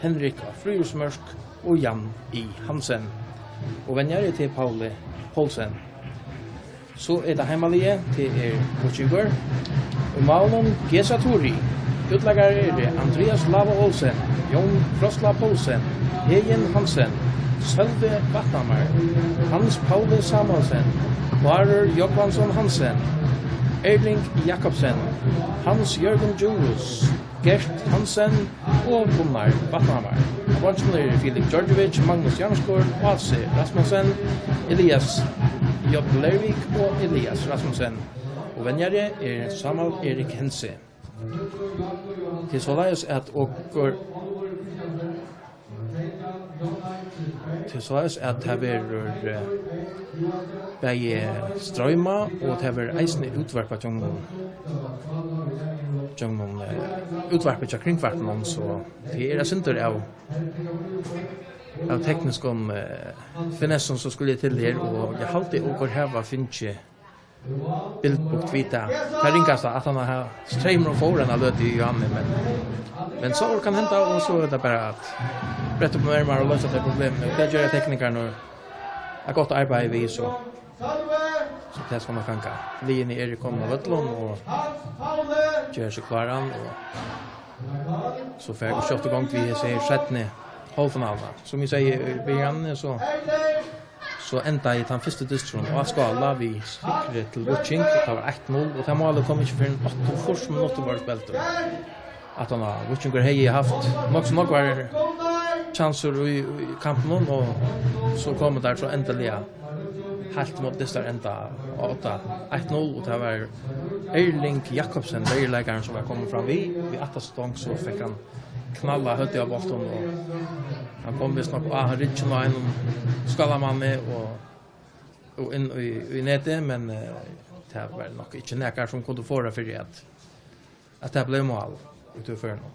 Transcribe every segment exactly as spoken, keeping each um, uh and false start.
Henrik á fríhúsmørk og Jan I. Hansen. Og venjari til Pauli Poulsen. So er tað heimaliðið, tað er Víkingur. Í málum Gesa Turi. Útleikarar eru Andreas Lava Olsen, Jón Frosla Poulsen, Heðin Hansen, Sølvi Vatnhamar, Hans Pauli Samuelsen, Bárður Jógvansson Hansen, Erling Jakobsen, Hans Jørgen Djurhuus, Gert Hansen og Gunnar Vatnhamar. Á beinkinum eru Filip Djordjevic, Magnus Jarnskor, Ási Rasmussen, Elias J. Lervik og Elias Rasmussen. Og venjari er Samuel Erik Hense. Tað er soleiðis, at okur Tað er soleiðis, at tað verður, eh, bæði stroymað, og tað verður eisini útvarpað gjøgnum, gjøgnum, eh, útvarpið hjá Kringvarpinum, so tað er eitt sindur av, av tekniskum, eh, finessum, sum skulu til her, og eg haldi, okur hava fingið bilbugt við tað. Tað ringasta, at hann har streymur og fór eina løtu í Johanni, men, men so kann henda, og so er tað bara at bretta upp um ermar og loysa tey problemini. Og tað gera teknikararnir eitt gott arbeiði við, so, so tað skal nokk ganga. Liðini eru komin á vøllin og gera seg kláran, og so fara vit skjótt í gongd við hesi her seinnu hálvfinaluna. Sum eg segði í byrjanini, so So endaði tann fyrsti dysturin á Skála við sigri til Víking, og tað var eitt null, og tað málið kom ikki fyrr enn áttaogfýrs minuttir vóru spældir. Aftaná Víkingur hevði havt nokk so nógvar kjansur í, í kampinum, og so komu teir so endiliga heilt móti dystar enda á odda, eitt null, og tað var Erling Jakobsen, verjuleikarin, sum var komin fram við, við aftasta stong, so fekk hann knalla høvdið á bóltin, og hann kom vist nokk á ryggin á einum Skálamanni og, og inn í, í netið, men, eh, tað var nokk ikki nakar sum kundi forða fyri at, at tað bleiv mál í tí førinum.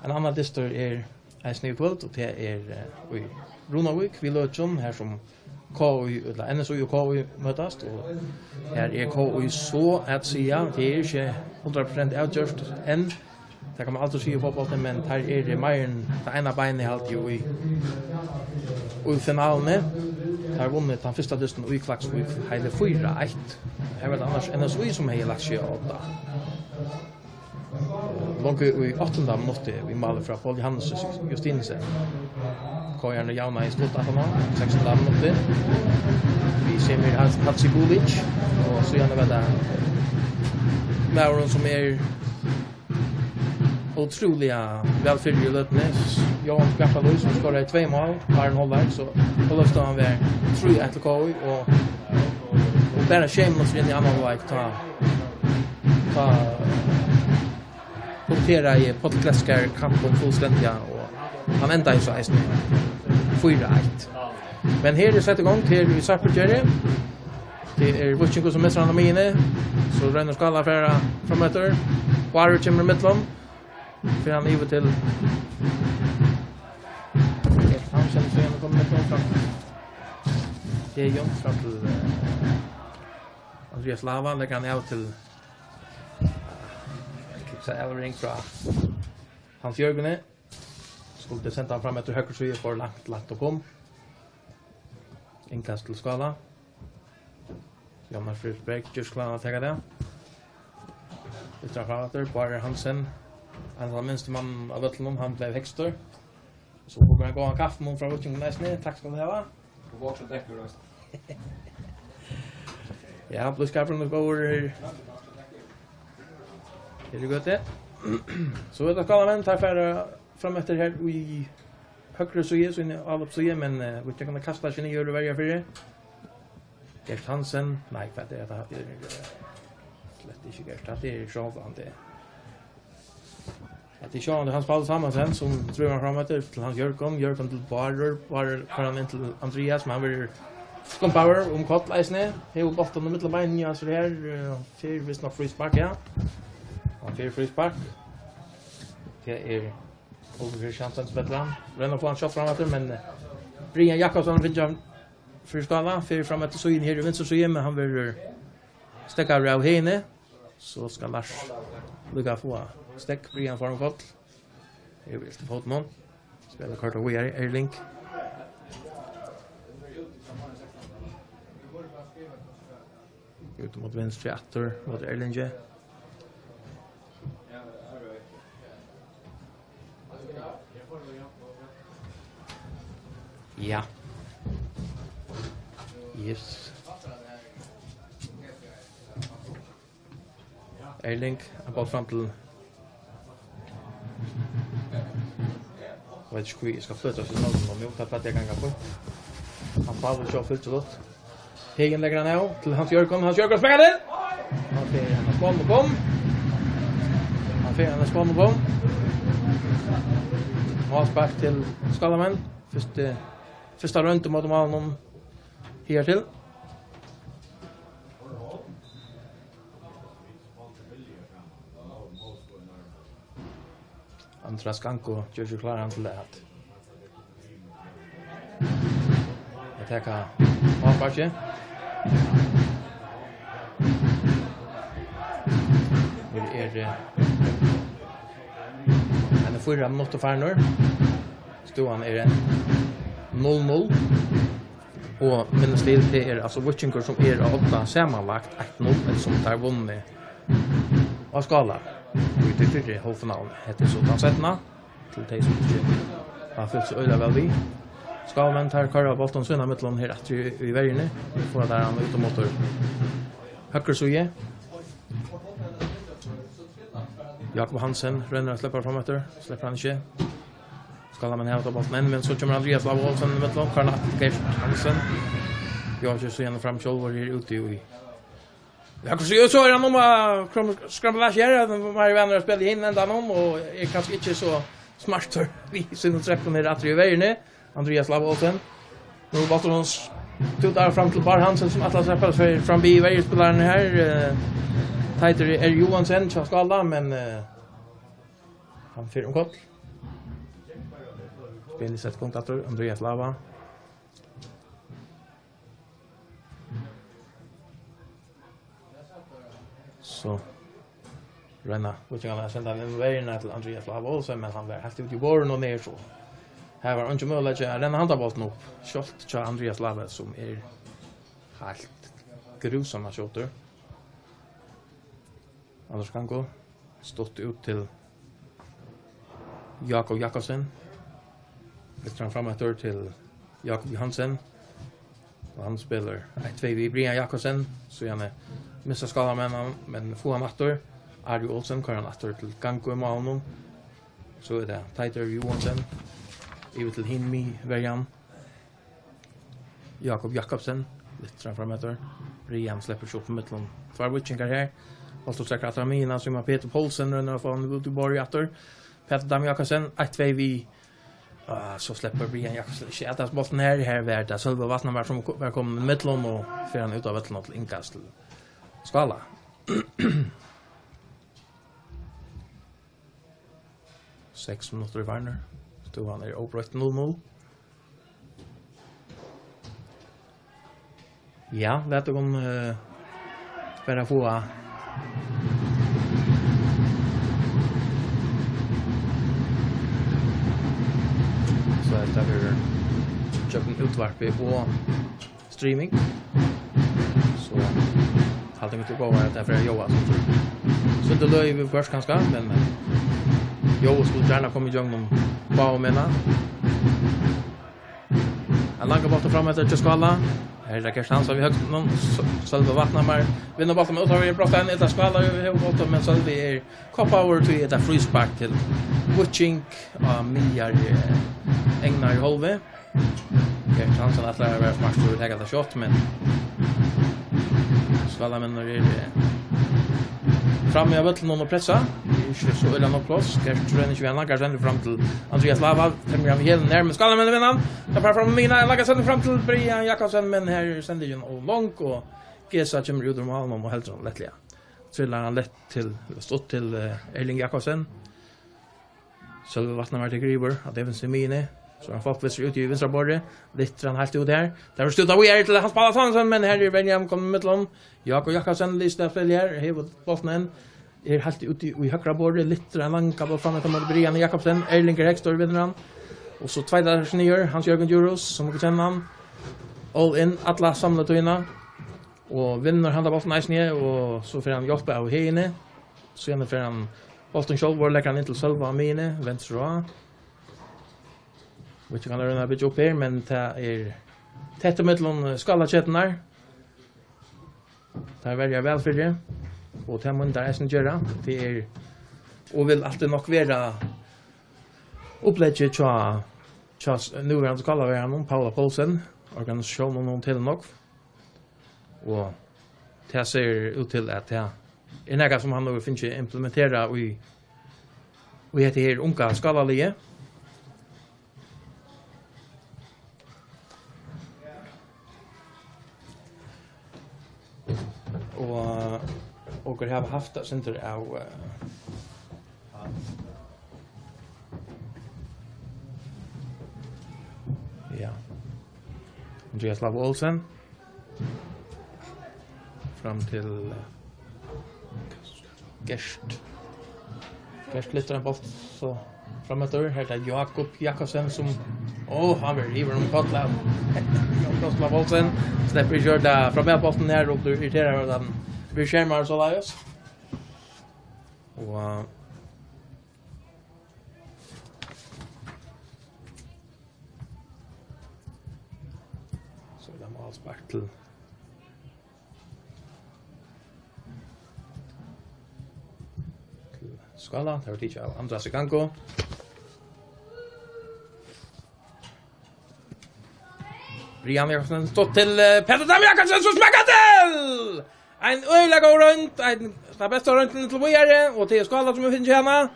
Ein annar dystur er eisini í kvøld, og tað er, eh, í Runavík, við løkjum, har sum K Y, ella N S Í og K Y møtast, og her er K Y so at siga, tað er ikki hundrað prosent avgjørt enn. Tað kann man aldri siga í fótbólti, men teir eru meir enn tað eina beinið, haldi eg, í, í finaluni. Teir vunnu tann fyrsta dystin í Klaksvík heili fýra eitt. Her var tað annars N S Í, sum hevði lagt seg á odda. Longu í áttanda minutti við máli frá Paul Johannes Justinussen. K Y-arnir javnaðu stutt aftaná, sekstanda minutti. Við Semir Hats-, Hadzibulic, og síðani var tað maðurin, sum er ótrúliga væl fyri í løtuni, Jóhan Bjartalíð, sum skoraði tvey mál áðrenn hálvleik, so, og løftaði hann við trý eitt til K Y, og, og bara sjey minuttir inn í annan hálvleik, tá Tá punkterar Páll Klettskær kampin fullstendiga, og hann endar so eisini fýra eitt. Men her er sett í gongd, her í Sarpugerði. Tað er Víkingur, sum missir hann á miðjuni. So roynir Skála at fara frameftir. Bárður kemur ímillum. Fer hann yvir til Hansen, so er hann komin ímillum fram. Tað er Jón fram til, eh, Andreas Lava, leggur hann av til Kiksa Elvering frá Hans Jørgeni. Skuldi senda hann fram eftir høgru síðu, for langt, langt og kom. Innkast til Skála. Jónas Friðberg, gjørt kláran at taka tað. Lyftir hann fram eftir, Bárður Hansen. Hann var minsti mann av øllum, hann bleiv hægstur. So fekk hann góðan kaffimunn frá Víkingum eisini. Takk skal tú hava. Og vaks og dekkur, veist. Ja, blíðskapurin er góður her. Her er gott, ja. So er tað Skálamenn, teir fara fram eftir her í høgru síðu, síni álopssíðu, men, eh, vit kunnu kasta seg niður og verja fyri. Gert Hansen, nei, hvat er tað? Hatta er, eh, slett ikki Gert, hatta er sjálvandi. At tað er sjálvandi Hans Paul Samuelsen, sum drívur hann fram eftir til Hans Jørgen, Jørgen til Bárður, Bárður koyrir hann inn til Andreas, men hann verður skumpaður um koll eisini. Hevur bóltin í millum beinini, ja, so her, eh, fer vist nokk fríspark, ja. Hann fer fríspark. Tað er Óli Christiansen, spælir hann. Roynir at fáa hann skjótt fram eftir, men, eh, Brian Jakobsen fær hann fyri Skála, fer fram eftir síðuni her í vinstru síðu, men hann verður steðgaður av Heðini. So skal Lars líka fáa steðg, Brian fær um koll. Her er vilt fót nú. Spælir kortið víðari, Erling. Út móti vinstru aftur, móti Erlingi. Ja. Yes. Erling, hann bolt fram til. Eg veit ikki, hví eg skal flyta seg nóg, men jú, tað plagdi at ganga fínt. Hann Pavur sjálv fylgdi gott. Hegin leggur hann av til Hans Jørgen. Hans Jørgen sparkar inn! Hann fer, hann er skomm og kom. Hann fer, hann er skomm og kom. Málspark til Skálamenn. Fyrsti, fyrsta roynd móti Málinum higartil. Andreas Gango ger seg kláran til at, at taka málsparkið. Her er, eh, hann er fýra minuttir farnur. Støðan er enn null null. Og minnast til, tað er altso Víkingur, sum er á odda samanlagt eitt null, eftirsum teir vunnu á Skála í tí fyrru hálvfinaluni. Hetta er so tann seinna, til tey, sum ikki hava fylgt so øgiliga væl við. Skálamenn, teir koyra bóltin sín ímillum her aftur í, í verjuni. Nú fáa teir hann út móti høgru síðu. Jakob Hansen roynir at sleppa fram eftir, sleppur hann ikki. Skálamenn hava tá bóltin enn, men so kemur Andrias Lava Olsen ímillum, koyrir hann aftur til Gert Hansen. Bjóðar seg síðan fram sjálvur her úti í. Ja, hvussu er, so er hann um at krom-, skramla her, hann er meira vanur at spæla í hinum endanum, og er kanska ikki so smartur við sínum treplum her aftur í verjuni. Andrias Lava Olsen. Nú bólturin s-, tutar fram til Bár Hansen, sum ætlar sær at spæla seg fram við verjuspælararnar her. Eh, Teitur R. Johansen hjá Skála, men, eh, hann fer um koll. Spælið sett í gongd aftur. Andrias Lava. So royna víkingarnir at senda hann inn í verjuna til Andrias Lava Olsen, men hann var heilt úti í borðinum og niður, so her var eingin møguleiki at renna handan bóltin upp, sjálvt hjá Andrias Lava, sum er heilt grúsama skjótur. Anders Gango, stutt út til Jakob Jakobsen. Lyftir hann fram eftir til Jakob Johansen. Og hann spælir eitt tvey við Brian Jakobsen. So hann missir Skálamenn, men fáa hann aftur. Ari Olsen koyrir hann aftur til Gango í málinum. So er tað Teitur Johansen. Yvir til hin miðverjan. Jakob Jakobsen, lyftir hann fram eftir. Brian sleppur seg upp í millum tveir víkingar her. Bólturin steðgar aftur á miðjuna, Símun Petur Poulsen roynir at fáa hann út í borðið aftur. Petur Dam Jakobsen, eitt tvey við. Ah, so sleppur Brian Jakobsen ikki at bóltin her. Her var tað Sølvi Vatnamar, sum ko-, var komin í millum og fer hann út av vøllinum til innkast til Skála. Seks minuttir eru farnir. Støðan er óbroytt, null null. Ja, lat okkum, eh, bara fáa. So hetta verður gjøgnum útvarpið og streaming. So haldi eg, vit góða, at tað fer at ljóða so. So tað løgir viðhvørt kanska, men, eh, ljóðið skuldi gjarna koma ígjøgnum báðar meðnar. Ein langur bóltur fram eftir hjá Skála. Her er Gert Hansen við høgdunum. S-, Sølvi Vatnamar vinnur bóltin, men út av vegnum brotnar ein, ella Skála hevur bóltin, men Sølvi er koppaður, tí er tað fríspark til Víking á miðjari, eh, egnari hálvu. Gert Hansen ætlar at vera smartur og taka tað skjótt, men Skálamenn eru, eh, frammi á vøllinum og pressa. Tað er ikki so illa nógv pláss. Gert roynir seg við ein langari sendir fram til Andrias Lava. Kemur hann við hælunum nær, men Skálamenn vinna hann. Tað fer fram á miðjuna, ein langan sendir fram til Brian Jakobsen, men her er sendingin ov long, og Gesa kemur út úr málinum og heldur hann lættliga. Trillar hann lætt til, stutt til, eh, Erling Jakobsen. Sølvi Vatnamar tekur yvir á defensivu miðjuni. So er hann fólk vestur úti í vinstra borði. Lyftir hann heilt út her. Tað verður stutað víðari til Hans Palla Thomsen, men her er Benjamin komin í millum. Jakob Jakobsen lýsir at spæla her. Hevur bóltin enn. Er heilt úti í høgra borði. Lyftir ein langan bólt fram eftir móti Brian Jakobsen. Erlingur Hektor vinnur hann. Og so tveitar seg niður, Hans Jørgen Djurhuus, sum okur kenna hann. All in, alla samlaðu tíðina. Og vinnur handan bóltin eisini, og so fær hann hjálp av Heðini. Síðani fær hann bóltin sjálvur, leggur hann inn til Sølva á miðjuni, venstre á. Veit ikki, hvat hann roynir at byggja upp her, men tað er tætt ímillum skálaketurnar. Teir verja væl fyri, og tað munnu teir eisini gera. Tað er, og vil altíð nokk vera, uppleggið hjá, hjá s-, núverandi skálaverjaranum, Paula Poulsen, organisatiónini til nokk. Og tað sær út til, at tað er nakað, sum hann hevur fingið implementerað í, í hetta her unga skálaliðið. Og okur hava havt eitt sindur av, eh, ja. Andreas Lava Olsen. Fram til, eh, Gert. Gert lyftir ein bólt so frameftir. Her er tað Jakob Jakobsen sum, ó, hann verður yvir um koll av Jakob Lava Olsen. Sleppur ikki orðiliga fram við bóltin her og blívur irriteraður, at hann blívur skermaður soleiðis. Og, eh, so er tað málspark til, til Skála. Tað var tikið av Andreas Igango. Brian Jakobsen, støtt til, eh, Petur Dam Jakobsen, sum smekkar til! Ein øgiliga góð roynd, ein, tað besta royndin til víðari, og til Skála, sum er fingið hana.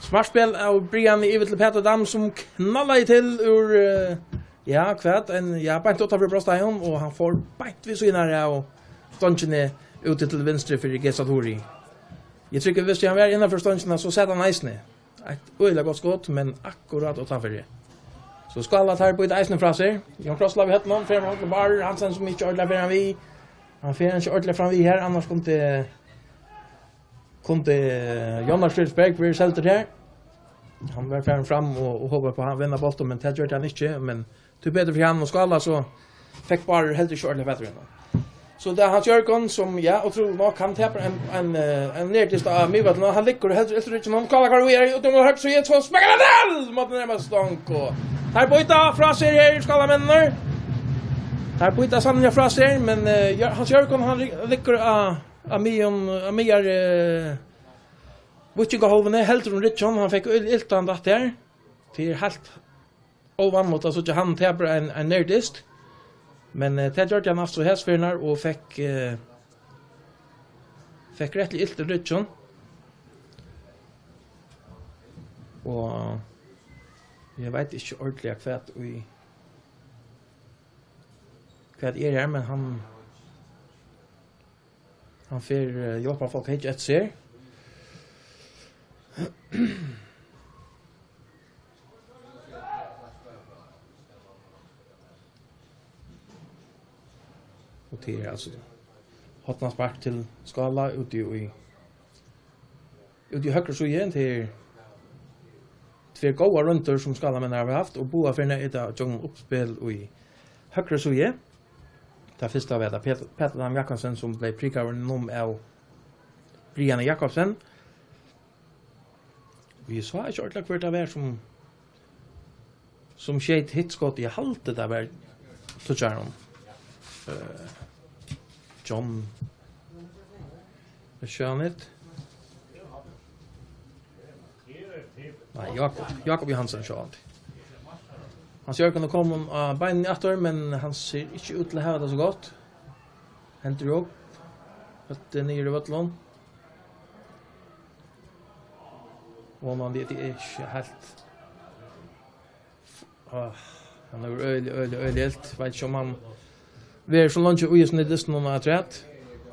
Smátt spæl av Brian yvir til Petur Dam, sum knallar til úr, eh, ja, hvat, ein, ja, beint uttanfyri brotsteigin, og hann fær beint við síðuna av stongini úti til vinstru fyri Gesa Turi. Eg trúgvi, viss hann var innanfyri stongina, so sat hann eisini. Eitt øgiliga gott skot, men akkurát uttanfyri. So Skála, teir býta eisini frá sær. Jón Kross lá við høvdinum, fer fram til Bárður Hansen, sum ikki ordiliga fer hann við. Hann fer ikki ordiliga fram við her, annars kundi, kundi Jónas Fríðriksberg verið seldur her. Hann var farin fram og, og hopaði upp á at vinna bóltin, men tað gjørdi hann ikki, men tíbetur fyri hann og Skála, so fekk Bárður heldur ikki ordiliga fatur í honum. So tað er Hans Jørgen, sum, ja, ótrúligt nokk, hann tapar ein, ein, eh, ein nærdyst av miðvøllinum, og hann liggur og heldur eftir rygginum, Skála koyrir víðari, út um høgru síðu, so smekkar hann til! Móti nærmastu stong, og teir býta frá sær her, Skálamenninir. Teir býta sanniliga frá sær, men, eh, Jør-, Hans Jørgen, hann ri-, liggur á, á miðjum, á miðjari, eh, víkingahálvuni, heldur um rygginum, hann fekk il-, ilt hann datt her. Tað er heilt óvanligt at síggja hann tapa ein, ein nærdyst. Men, eh, tað gjørdi hann altso hesa ferðina og fekk, eh, fekk rættiliga ilt í ryggjum. Og eg veit ikki ordiliga hvat í, hvat er her, men hann Hann fer, eh, hjálparfólk hyggja eftir sær. Og tað er altso hornaspark til Skála úti í, úti í høgru síðu. Tað er tvær góðar royndir, sum Skálamenn hava havt, og báðar ferðirnar er tað gjøgnum uppspæl í høgru síðu. Tað fyrsta var tað Pet-, Petur Dam Jakobsen, sum bleiv prikaður í numm av Brian Jakobsen. Og eg sá ikki ordiliga, hvør tað var, sum, sum skeyt hitt skotið. Eg haldi, tað var, síggja her, eh, John Sjónit. Nei, Jakob, Jakob Johansen, sjálvandi. Hans Jørgen er komin á beinini aftur, men hann sær ikki út til at hava tað so gott. Hendur upp. Høvdið niður í vøllin. Vónandi er tað ikki heilt. Ah, hann hevur øgiliga, øgiliga, øgiliga ilt. Veit ikki, um hann verður so leingi í hesum dystinum afturat.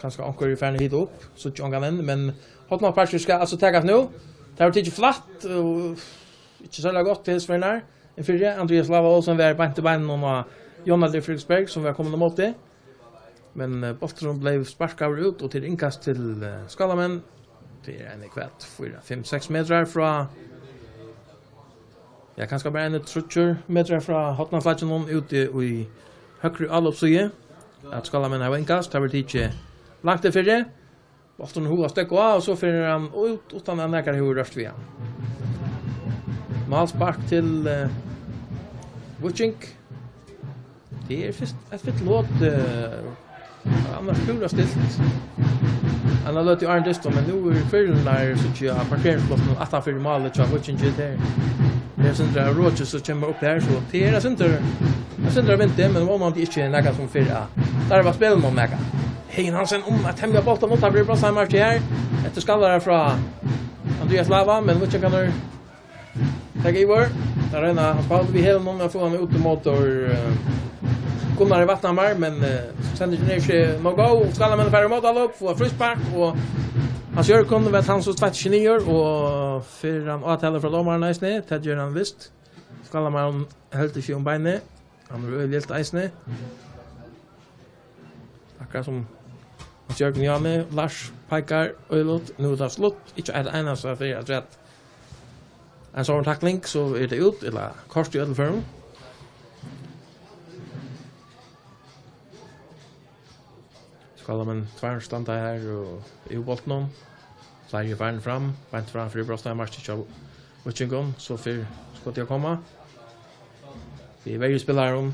Kanska onkur er farin at hita upp, síggi ongan enn, men hornasparkið skal altso takast nú. Tað var tikið flatt, og ikki serliga gott til hesa ferðina. Ein fyrri, Andreas Lava Olsen, var beint í beinunum á Jonathan Fredriksberg, sum var komin ímóti. Men, eh, bólturin bleiv sparkaður út, og tað er innkast til, eh, Skálamenn. Tað er ein, hvat, fýra, fimm, seks metrar frá Ja, kanska bara ein tríggjar metrar frá hornaflagginum úti í høgru álopssíðu. At Skálamenn hava innkast, tað verður tikið langt í fyri. Bólturin hugast steðga á, og so fer hann út, uttan at nakar hevur rørt við hann. Málspark til, eh, Víking. Tað er fyrst eitt fitt lot, eh, annars púra stilt. Hann hevur lotið áðrenn dystin, men nú er førirnar, síggi eg, á parkeringsplássinum aftan fyri málið hjá Víkingi. Tað er, tað er eitt sindur av roki, sum kemur upp her, so tað er eitt sindur, eitt sindur av vindi, men vónandi ikki nakað sum fer at darva spælinum nakað. Heyin Hansen um at temja bóltin uttan fyri brotsstakmarkið her. Eftir skallara frá Andrias Lava, men Víkingarnir taka yvir. Tað royna Hans Paul við hælinum at fáa hann út ímóti, eh, Gunnari Vatnhamar, men, eh, sendingin er ikki nóg góð. Skálamenn fara í mótálop, fáa fríspark, og Hans Jørgen veit hann so tveitt seg niður, og fær hann átalu frá dómaranum eisini. Tað ger hann vist. Skálamaðurin heldur seg um beinið. Hann er øgiliga ilt eisini. Akkurát sum Hans Jørgen Jani, Lars peikar øgiligt. Nú er tað slutt. Ikki eitt einasta fyri at rætt. Ein sånn takling, so er tað út, ella kort í øllum førum. Skálamenn tveir standa her og yvir bóltinum. Fleiri eru farin fram, beint fram fyri brotsstakmarkið hjá Víkingum, so fer skotið at koma. Tað er verjuspælarin.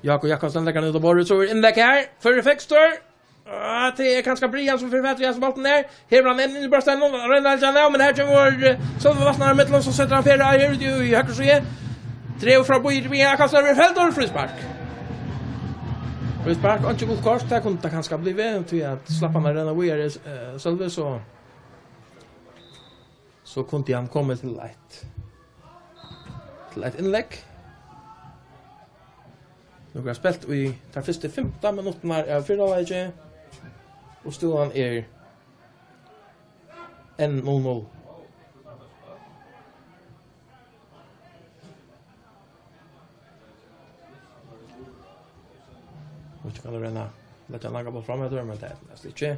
Jákup Jakobsen leggur hann út á borðið, so er innlegg her. Førur Fegstur. Ah, tað er kanska Brian sum fer fatur í hasum bóltin her. Hevur hann inn í brotsstakmarkið, roynir at leggja hann av, men her kemur, eh, Sølvi Vatnar í millum, so setur hann fyri her út í, í høgru síðu. Dregur frá Bý-, Brian Jakobsen, verður feldur, fríspark. Fríspark, og ikki gult kort, tað kundi tað kanska blivið, tí at slapp hann at renna víðari, eh, Sølvi, so, so kundi hann komið til eitt, til eitt innlegg. Nú er spælt í tær fyrstu fimtan minuttirnar av fyrra hálvleiki, og støðan er enn null null. Nú skal eg royna at leggja ein langan bolt fram eftir, men tað er næstan ikki.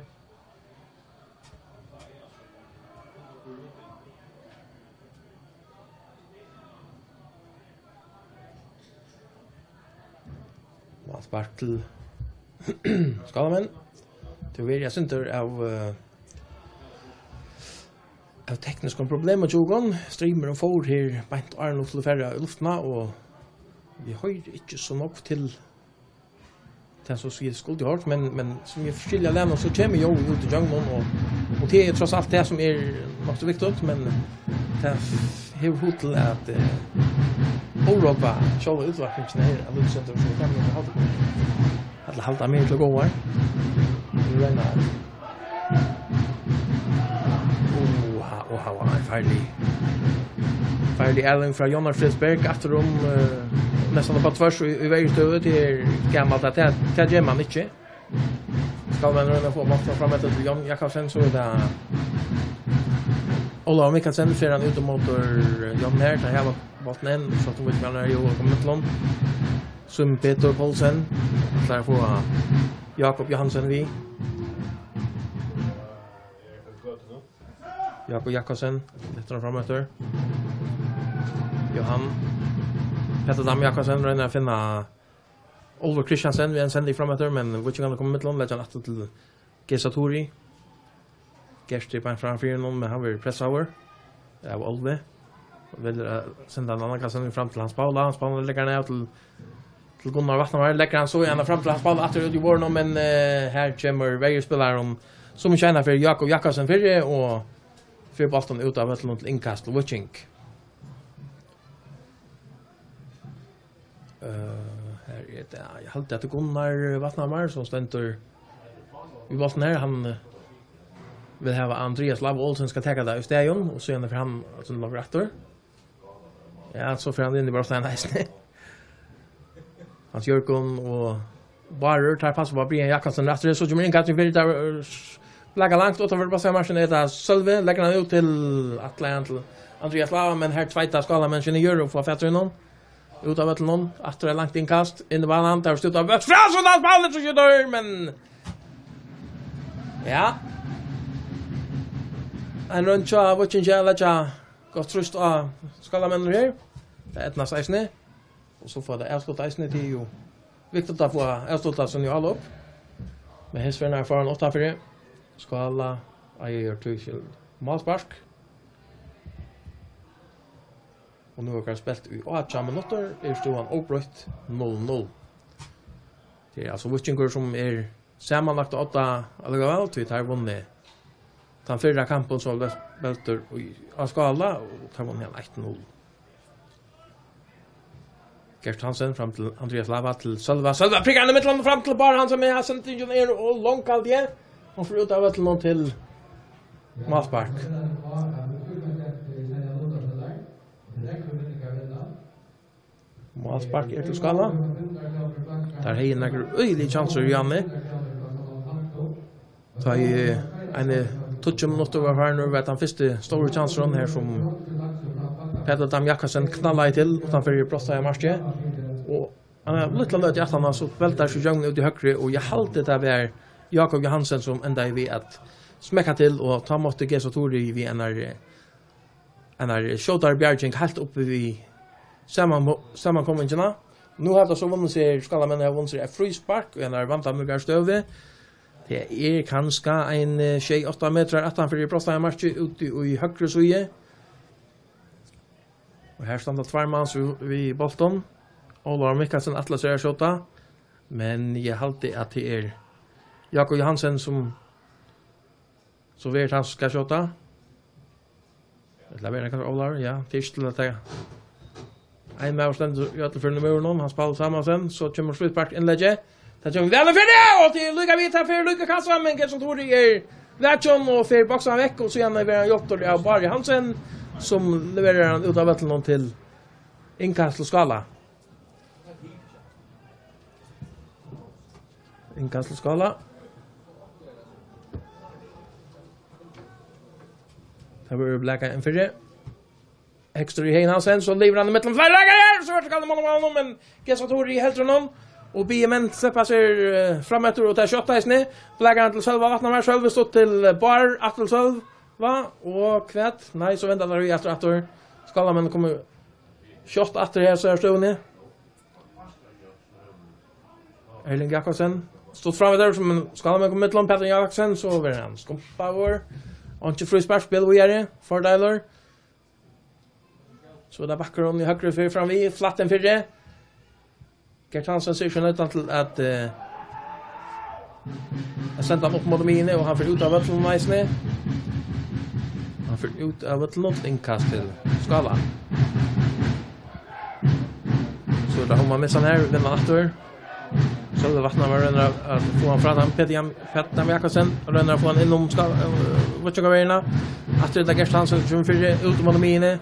Málspark til Skálamenn. Tað verður eitt sindur av, eh, av tekniskum problemum hjá okkum. Streamurin fór her beint áðrenn hann skuldi fara í luftina, og vit hoyra ikki so nógv til tað, sum eg skuldi hoyrt, men, men sum eg skilji av ljóðinum, so kemur ljóðið út ígjøgnum, og, og tað er tross alt tað, sum er nokk so viktigt, men tað hevur hug til at, eh, órógva sjálva útvarpingina her, at lúta sum tað er, so tað kann man halda, ella halda meg til góðar. Vit royna at Oha, oha, oha, ein farlig, farlig æling frá Jónar Friðberg, aftur um, eh, næstan upp á tvørs í, í verjustøðu, tað er gamalt, at tað, tað ger man ikki. Skálamenn royna at fáa bóltin fram eftir til Jón Jakobsen, so er tað Ólavur Mikkelsen, fer hann út móti Jón her, tað her var bóltin inn, so at hon veit, hvat hann er, jú, og koma til hon. Símun Petur Poulsen, ætlar at fáa Jákup Johansen við. Jákup Jakobsen, lyftir hann fram eftir. Johan. Petur Dam Jakobsen roynir at finna Oliver Christiansen við ein sending fram eftir, men Víkingarnir koma í millum, leggja hann aftur til Gesa Turi. Gerst er beint fram fyri honum, men hann verður pressaður av Olvi. Og velur at senda ein annan kassan fram til Hans Paula. Hans Paula leggur hann av til, til Gunnar Vatnamar. Leggur hann so í hann fram til Hans Paula, aftur út í borðið, men, eh, her kemur verjuspælarin, sum ikki eina ferð Jákup Jakobsen fyri, og fær bóltin út av vøllinum til innkast til Víking. Eh, her er tað, eg haldi, at Gunnar Vatnamar, sum stendur við bóltin her, hann, eh, vil hava Andrias Lava Olsen skal taka tað í staðin, og síðan fer hann, at hann lovar aftur. Ja, so fer hann inn í brotsstakmarkið eisini. Hans Jørgen og Bárður, teir passa upp á Brian Jakobsen aftur, so kemur innkasting fyri, tað er, eh, blaka langt uttanfyri brotsstakmarkið, er tað Sølvi, leggur hann út til, ætlar hann til Andrias Lava, men her tveita Skálamenn seg niður og fáa fatur í honum. Út av vøllinum, aftur eitt langt innkast, inn í banan, tað er stútt av Bøks, frá, so Hans Paulus skjýtur, men, ja. Ein roynd hjá Víkingi at leggja gott trýst á Skálamennir her. eydnast eisini. Og so fáa tey avslutt eisini, tað er jú viktigt at fáa avslutt síni álop. Men hesa ferðina fær hann uttanfyri. Skála eigur tískil málspark. Og nú er spælt í átjan minuttir, er støðan óbroytt null null. Tað er altso Víkingur, sum er samanlagt á odda allíkavæl, tí teir vunnu tann fyrra kampin, sum var veltur í, á Skála, og teir vunnu hann eitt null. Gert Hansen fram til Andreas Lava, til Sølva. Sølva prikkar hann í millum, fram til Bár Hansen, men sendingin er ov long, haldi eg. Hon fer út av vøllinum til málspark. Málspark er til Skála. Teir høvdu nakrar øgiligar kjansir, Janni. Tá ið eini tíggju minuttir vóru farin, var tann fyrsti stóri kjansurin her, sum Petur Dam Jakobsen knallaði til uttanfyri brotsstigið. Og hann hevur lítla løtu aftaná, so veltar seg Jón út í høgru, og eg haldi, tað var Jakob Johansen, sum endaði við at smekka til, og tá mátti Gesa Turi við einari, einari skjótari bjarging heilt uppi við saman-, samankomingina. Nú hava teir so vunnið sær, Skálamenn hava vunnið sær eitt fríspark í einari vandamikilari støðu. Tað er kanska ein, eh, sjey, átta metrar aftanfyri brotsstigið úti í høgru síðu. Og her standa tveir mans við, við bóltin. Ólavur Mikkelsen ætlar sær at skjóta, men eg haldi, at tað er Jakob Johansen, sum so verður hann skal skjóta. Ella verður hann kanska Ólavur, ja, tað er ikki til at taka. Ein maður stendur í øllum førum í múrinum, Hans Paul Samuelsen, so kemur fríspark innleggi. Tað kemur væl inn fyri, og tað er líka við, tað fer líka kassa, men Gerson Tori er vakin og fer boksan vekk, og síðan verður hann hjálptur av Bárði Hansen, sum leverar hann út av vøllinum til innkast til Skála. Innkast til Skála. Tað verður blakað inn fyri. Ekstra í Hein Hansen, so livrar hann í millum fleiri leikarar her, so er tað Kalle Møller, men Gesa Tori heldur honum, og biður menn sleppa sær, eh, fram eftir, og tað er skjótt eisini. Blakar hann til Sølva Vatnamar, Sølvi stutt til, eh, Bár, aftur til Sølva, og hvat? Nei, so venda teir við aftur, aftur. Skálamenn koma skjótt aftur her, so er støðuni. Erling Jakobsen, stutt fram við tær, men Skálamenn koma í millum, Petur Jakobsen, so verður hann skumpaður. Og ikki fríspark, spæl víðari, Fordeiler. So er tað bakgrunn í høgru fyri fram við, flatt inn fyri. Gert Hansen sær ikki nøddan til at, eh, at senda hann upp móti miðjuni, og hann fer út av vøllinum eisini. Hann fer út av vøllinum til innkast til Skála. So er tað Homa Missan her, vinna aftur. Sølvi Vatnamar roynir at, at fáa hann frá teimum. Petur Jam-, Petur Dam Jakobsen roynir at fáa hann inn um Ská-, eh, Víkingavegina. Aftur er tað Gert Hansen, sum fer út móti miðjuni.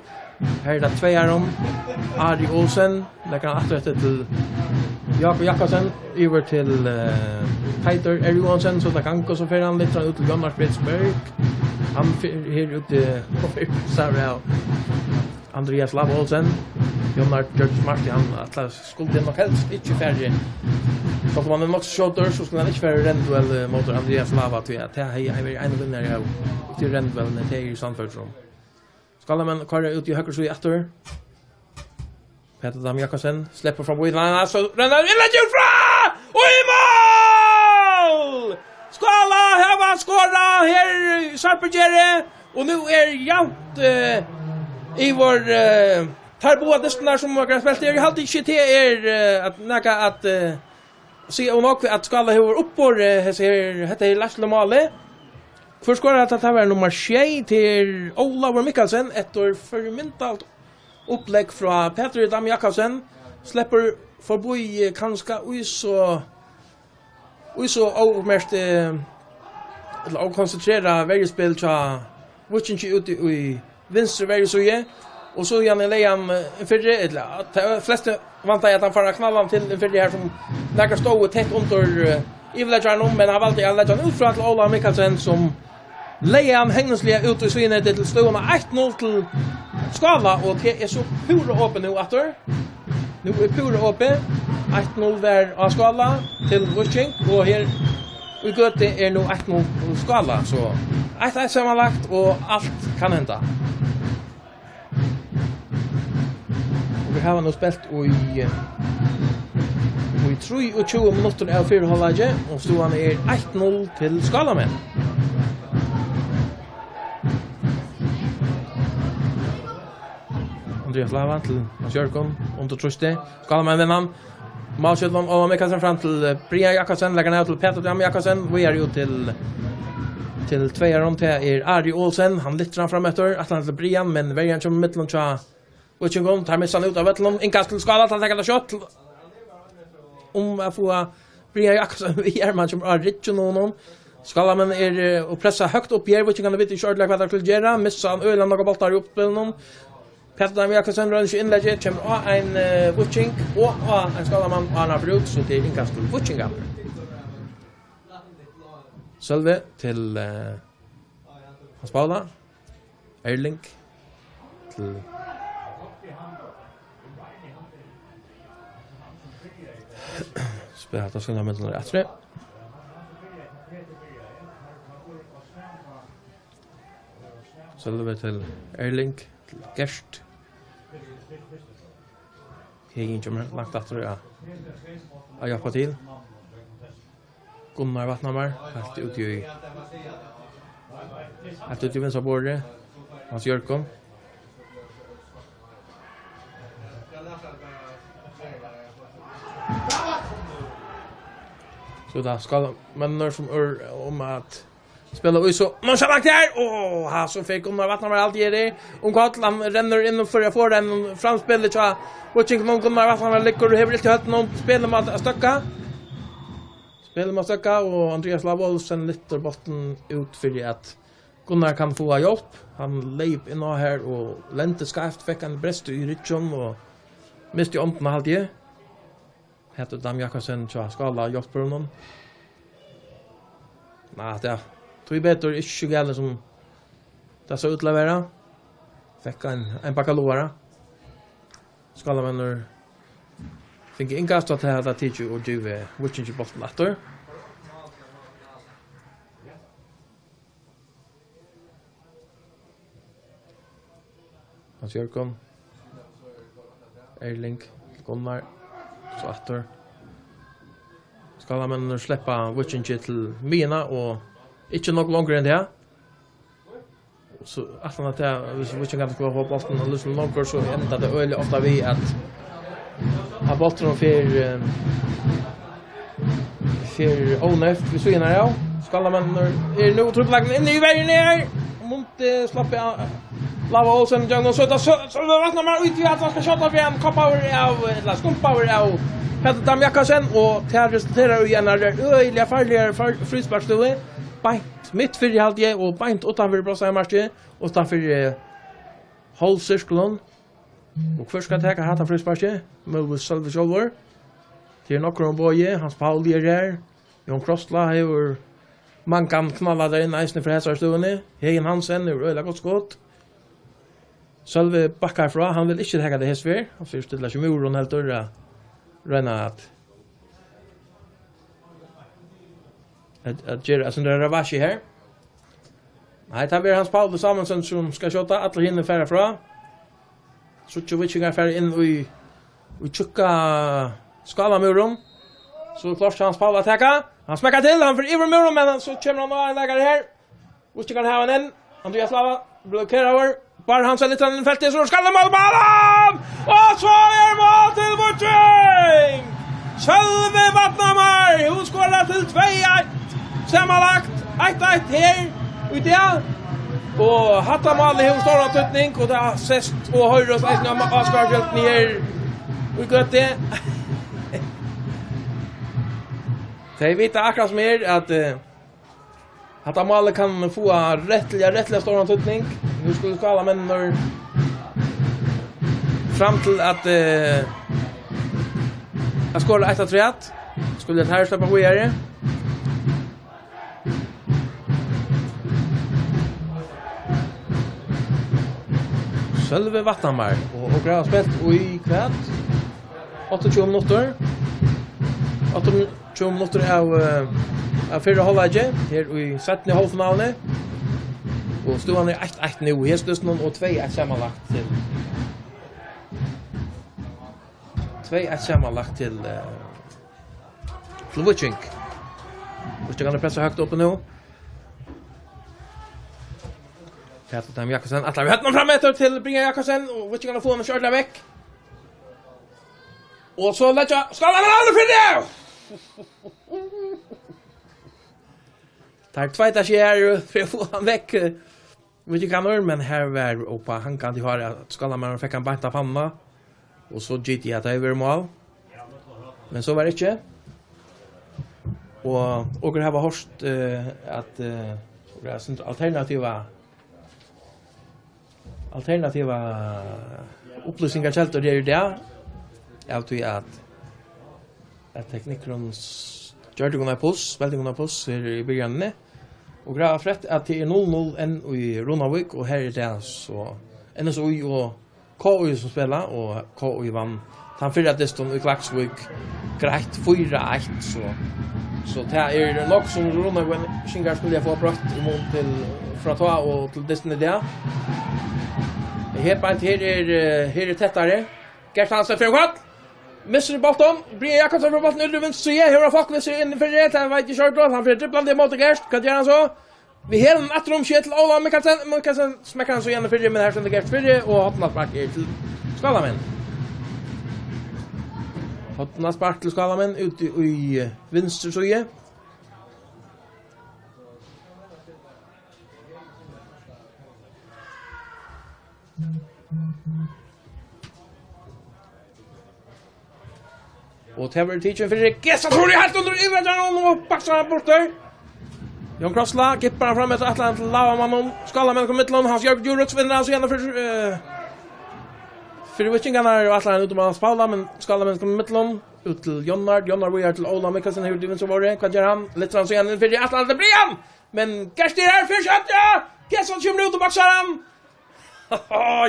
Her er tað tvey av teimum. Ari Olsen leggur hann aftur eftir til Jakob Jakobsen. Yvir til, eh, Teitur R. Johansen, so tað gongur, so fer hann litt út til Jónar Bretsberg. Hann fer her út, eh, og fer, sorry, av Andreas Lava Olsen. Jónar gjørdi smart, hann ætlar, skuldi nokk helst ikki farið. Sjálvt um hann er nokk so skjótur, so skuldi hann ikki farið í rennduell, eh, móti Andreas Lava, tí at tað hevði verið ein vinnari av, úti í rennduellini, tað eri eg sannførdur um. Skálamenn koyra út í høgru síðu aftur. Petur Dam Jakobsen sleppur fram í, nei, nei, so rennur hann inn, leggur frá! Og í mál! Skála, her var skorað, her í Sarpegeri, og nú er javnt, eh, yvir, eh, teir báðar dystirnar, sum hava spælt her. Eg haldi ikki, tað er, eh, at nakað at, eh, siga, og nokk at Skála hevur uppborið hesi her, hetta her lastliga málið. Hvør skorar tað? Tað var nummar sjey, til Ólavur Mikkelsen, eftir formidabelt upplegg frá Petri Dam Jakobsen. Sleppur forbi, eh, kanska í so, í so ómerkt, eh, ella ókonsentrerað verjuspæl hjá Víkingi úti í vinstru verjusíðu. Og so Janni legði hann, eh, fyrri, ella, at tey flestu væntaðu, at hann fór at knalla hann til fyrri her, sum nakrar stóðu tætt undir, eh, yvirleggjaranum, men hann valdi at leggja hann út frá til Óla Mikkelsen, sum legði hann hegnisliga út í síðunetið til støðuna eitt null til Skála, og tað er so púra opið nú aftur. Nú er púra opið. Eitt null var á Skála til Víking, og her í Gøtu er nú eitt null til Skála, so eitt eitt samanlagt, og alt kann henda. Vit hava nú spælt í, í trýogtjúgu minuttir av fyrra hálvleiki, og støðan er eitt null til Skálamenn. Andrias Lava til Hans Jørgen, undir trýsti. Skálamenn vinna hann. Málskjúttan, Óla Mikkelsen fram til, eh, Brian Jakobsen, leggur hann av til Peter Dam Jakobsen, víðari út til, til tveyar, tað er Ari Olsen, hann lyftir hann fram eftir, ætlar hann til Brian, men verjan kemur millum hjá Víkingum, teir missa hann út av vøllinum, innkast til Skála, teir taka tað skjótt, um at fáa Brian Jakobsen við her, men hann kemur á ryggin á honum. Skálamenn eru, eh, og pressa høgt upp her, Víkingarnir vita ikki ordiliga hvat teir skulu gera, missa hann øgiliga nógvar bóltar í uppspillinum. Petur Dam Jakobsen roynir seg innleggi, kemur á ein, eh, víking og á ein Skálamann, og hann fer út, so tað er innkast til Víkingar. Sølvi til, eh, Hans Paula. Erling til, spælir hatta, skundar myndina aftur. Sølvi til Erling, til Gert. Hegin kemur langt aftur, ja. At hjálpa til. Gunnar Vatnhamar, heilt úti í, heilt úti í vinstra borði. Hans Jørgen. So tað Skálamennir sum er um at spæla í, so nonchalant her. Áh, ha, so fer Gunnar Vatnhamar alt í eina um koll. Hann rennur inn og fer at fáa ein framspæl hjá Víkingum. Gunnar Vatnhamar liggur og hevur ilt í høvdinum, spælir um at støkka. Spælir um at støkka, og Andrias Lava Olsen lyftir bóltin út fyri at Gunnar kann fáa hjálp. Hann leyp inn á her og lendi skeivt, fekk ein brest í ryggin og misti hondina, haldi eg. Petur Dam Jakobsen hjá Skála hjálpir honum. Nei, tað er tíbetur ikki so galið sum tað sá út til at vera. Fekk ein, ein bakka lógara. Skálamenn fingu innkast, og tað hava teir tikið og givið Víkingi bóltin aftur. Hans Jørgen. Erling, Gunnar. So aftur. Skálamenn sleppa Víkingi til miðjuna og ikki nógv longri enn tað. So ætlan at tað, viss Víkingar skulu fáa bóltin og lýsa longur, so endar tað øgiliga ofta við, at, at bólturin fer, eh, fer óneyvt við síðuna av. Skálamenn eru nú trupulleikin inni í verjuni her. Mundi slapp av. Lava Olsen, Jón, og so er tað so, so er tað Vatnhamar út í at hann skal skjóta fyri ein koppaður av, ella skumpaður av Petur Dam Jakobsen, og tað resulterar í ein øgiliga farligari far-, frísparksstøðu. Beint mitt fyri, haldi eg, og beint uttanfyri brotsstakmarkið, uttanfyri, eh, hálvsirkulin. Og hvør skal taka hatta frísparkið? Møguliga Sølvi sjálvur. Tað er nokkur um bogi, Hans Pauli er her. Jón Krossla hevur mangan knallað tað inn eisini frá hesari støðuni. Hegin Hansen hevur øgiliga gott skot. Sølvi bakkar frá, hann vil ikki taka tað hesa ferð. Hann fer stilla seg í múrin heldur, at royna at, at, at gera, at sindra ravasji her. Nei, tað verður Hans Pauli Samuelsen, sum skal skjóta. Allir hinir fara frá. Tríggir Víkingar fara inn í, í tjúkka Skálamúrin. So er klárt hjá Hans Pauli at taka. Hann smekkar til, hann fer yvir múrin, men so kemur hann á ein leikara her. Víkingar hava hann inn. Andrias Lava blokeraður. Bár Hansen lyftir hann inn í feltið, so skal hann møta bóltin! Og so er mál til Víking! Sølvi Vatnhamar, hon skorar til tvey eitt. Samanlagt eitt eitt her í dag. Og hatta málið hevur stóran týdning, og tað sæst og hoyrast eisini á, á skorafjøldini her í Gøtu. Tey vita akkurát sum eg, at, eh, hatta málið kann fáa rættiliga, rættiliga stóran týdning. Nú skulu Skálamenn fram til at, eh, at skora eitt afturat. Skulu teir sleppa víðari. Sølvi Vatnhamar, og okur hava spælt í hvat? Áttaogtjúgu minuttir. Áttaogtjúgu minuttir av, eh, av fyrra hálvleiki her í seinnu hálvfinaluni. Og støðan er eitt eitt nú í hesum dystinum og tvey eitt samanlagt til Tvey eitt samanlagt til, eh, til Víking. Víkingarnir pressa høgt uppi nú. Pætur Dam Jakobsen, ætlar við høvdinum fram eftir til Brynjar Jakobsen, og Víkingarnir fáa hann ikki ordiliga vekk. Og so leggja Skálamenn hann fyri! Teir tveita seg her, eh, fyri at fáa hann vekk, eh, Víkingarnir, men her var uppi á hangandi hári, at Skálamenn fekk hann beint á pannuna, og so giti at tað hevði verið mál. Men so var ikki. Og okur hava hoyrt, eh, at, eh, okur hava sent alternativa, alternativa upplýsingarkeldur her í dag, av tí at at teknikkurin s-, gjørdi okkum eitt puss, spældi okkum eitt puss her í byrjanini. Og greitt frá, at tað er null null enn í Runavík, og her er tað so N S Í og K Í sum spæla, og K Í vann tann fyrra dystin í Klaksvík greitt fýra eitt, so, so tað er nokk sum Runavíkingar skulu fáa broytt í mun til frá tá og til dystin í dag. Her beint her er, eh, her er tettari. Gert Hansen fer í koll. Missir bóltin. Brian Jakobsen fær bóltin út í vinstru síðu. Hevur hann fólk við seg inn fyri. Tað veit ikki Sjórdal. Hann fer driblandi ímóti Gert. Hvat ger hann so? Við hælunum aftur um seg til Óla Mikkelsen. Mikkelsen smekkar hann so ígjøgnum fyri, men her stendur Gert fyri, og hornaspark er til Skálamenn. Hornaspark til Skálamenn úti í, eh, vinstru síðu. Og tað verður tikin fyri Gesa Turi heilt undir yvirvegginum og baksar hann burtur. Jón Krossla gippar hann fram eftir ætlan til Lavamannin. Skálamenn koma millum, Hans Jørgen Djurhuus vinnur hann so gjørdi fyri, eh, fyri Víkingarnar og ætlar hann út um Hans Paula, men Skálamenn koma millum, út til Jónar. Jónar víðari til Óla Mikkelsen, hevur til vinstru vóru. Hvat ger hann? Lyftir hann so inn fyri ætlan til Brian. Men Gert er her, fyrst skjótt, ja! Gesson kemur út og baksar hann.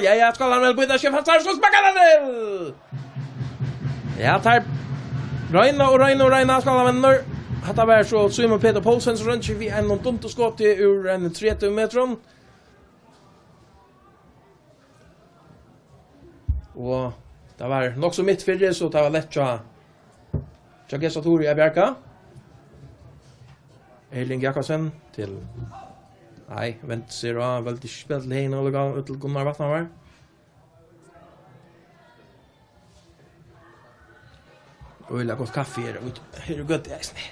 Ja, ja, Skálamenn bíta seg fast her, so smekkar hann til! Ja, teir royna og royna og royna, Skálamenn. Hatta var so Símun Petur Poulsen, sum royndi við einum dunderskoti úr ein tretivu metrum. Og tað var nokk so mitt fyri, so tað var lætt hjá, hjá Gesa Turi at bjarga. Erling Jakobsen til, nei, vent, sær á, veldig spælt til Hein og Gunnar Vatnhamar. Øgiliga gott kaffi her, út, her er gott, eisini.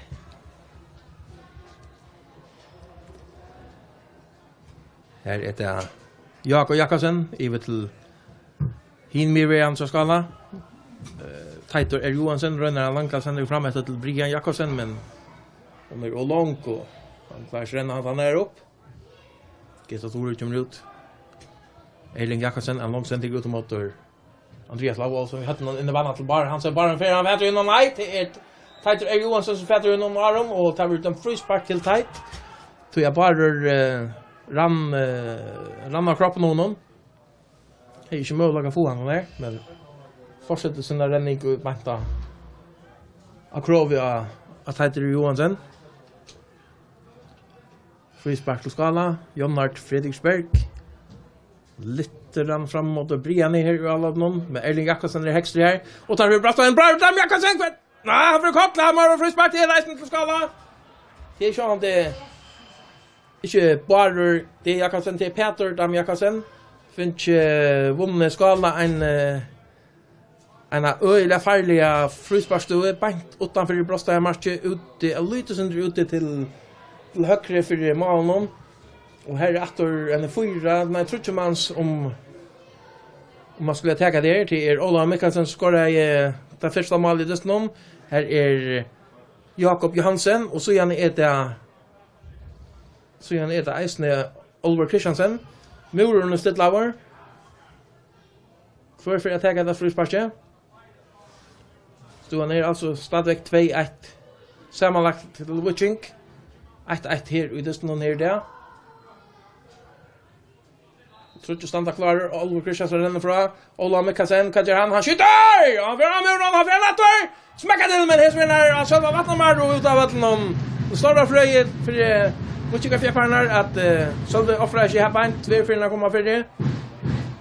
Her er tað Jakob Jakobsen, yvir til hin miðverjan hjá Skála. Eh, Teitur R. Johansen roynir at langa sending fram eftir til Brian Jakobsen, men hon er ov long, og hann klárar ikki renna hann her upp. Gesa Turi kemur út. Erling Jakobsen, ein long sending út móti Andreas Lavo, sum við høvdinum inn í vannan til Bárð. Hann sær Bárðin fer, hann fatur inn, og nei, tað er Teitur R. Johansen, sum fatur inn á árum, og tað verður dømt fríspark til Teit. Tí at Bárður, eh, rann, eh, rann á kroppin á honum. Hevði ikki møguleika at fáa hann har, men fortsetti sína renning og beint á, á krovið á, á Teitur Johansen. Fríspark til Skála. Jónar Fredriksberg. Lyftir hann fram móti Brian her í álopinum, men Erling Jakobsen er hægri her. Og teir fáa brátt ein bra Dam Jakobsen, hvat? Nei, hann fær koll, hann má fáa fríspark, tað er eisini til Skála. Tað er sjálvandi ikki Bárður D. Jakobsen, tað er Pætur Dam Jakobsen. Fær ikki vunnið Skála ein, eh, eina øgiliga farliga frísparksstøðu, beint uttanfyri brotsstakmarkið, úti, eitt lítið sindur úti til, til høgru fyri málinum. Og her er aftur ein fýra, nei, tríggir mans um, um man skuldi taka tað her. Tað er Ólavur Mikkelsen, sum skoraði tað fyrsta málið í dystinum. Her er Jakob Johansen, og síðani er tað, síðani er tað eisini Oliver Christiansen. Múrurin er stillaður. Hvør fer at taka hetta frísparkið? Støðan er altso stadigvæk tvey eitt. Samanlagt til Víking. Eitt eitt her í dystinum her í dag. Tríggir standa klárir, og Oliver Christiansen rennur frá. Ólavur Mikkelsen, hvat ger hann? Hann skjýtur! Og hann fer á múrin, hann fer aftur! Smekkar til, men hesin er á Sølva Vatnhamar og út av vøllinum. Og stóra frøði fyri, eh, Víkingar fjeppararnar at, eh, Sølvi ofrar seg her beint, tvær fyri at koma fyri.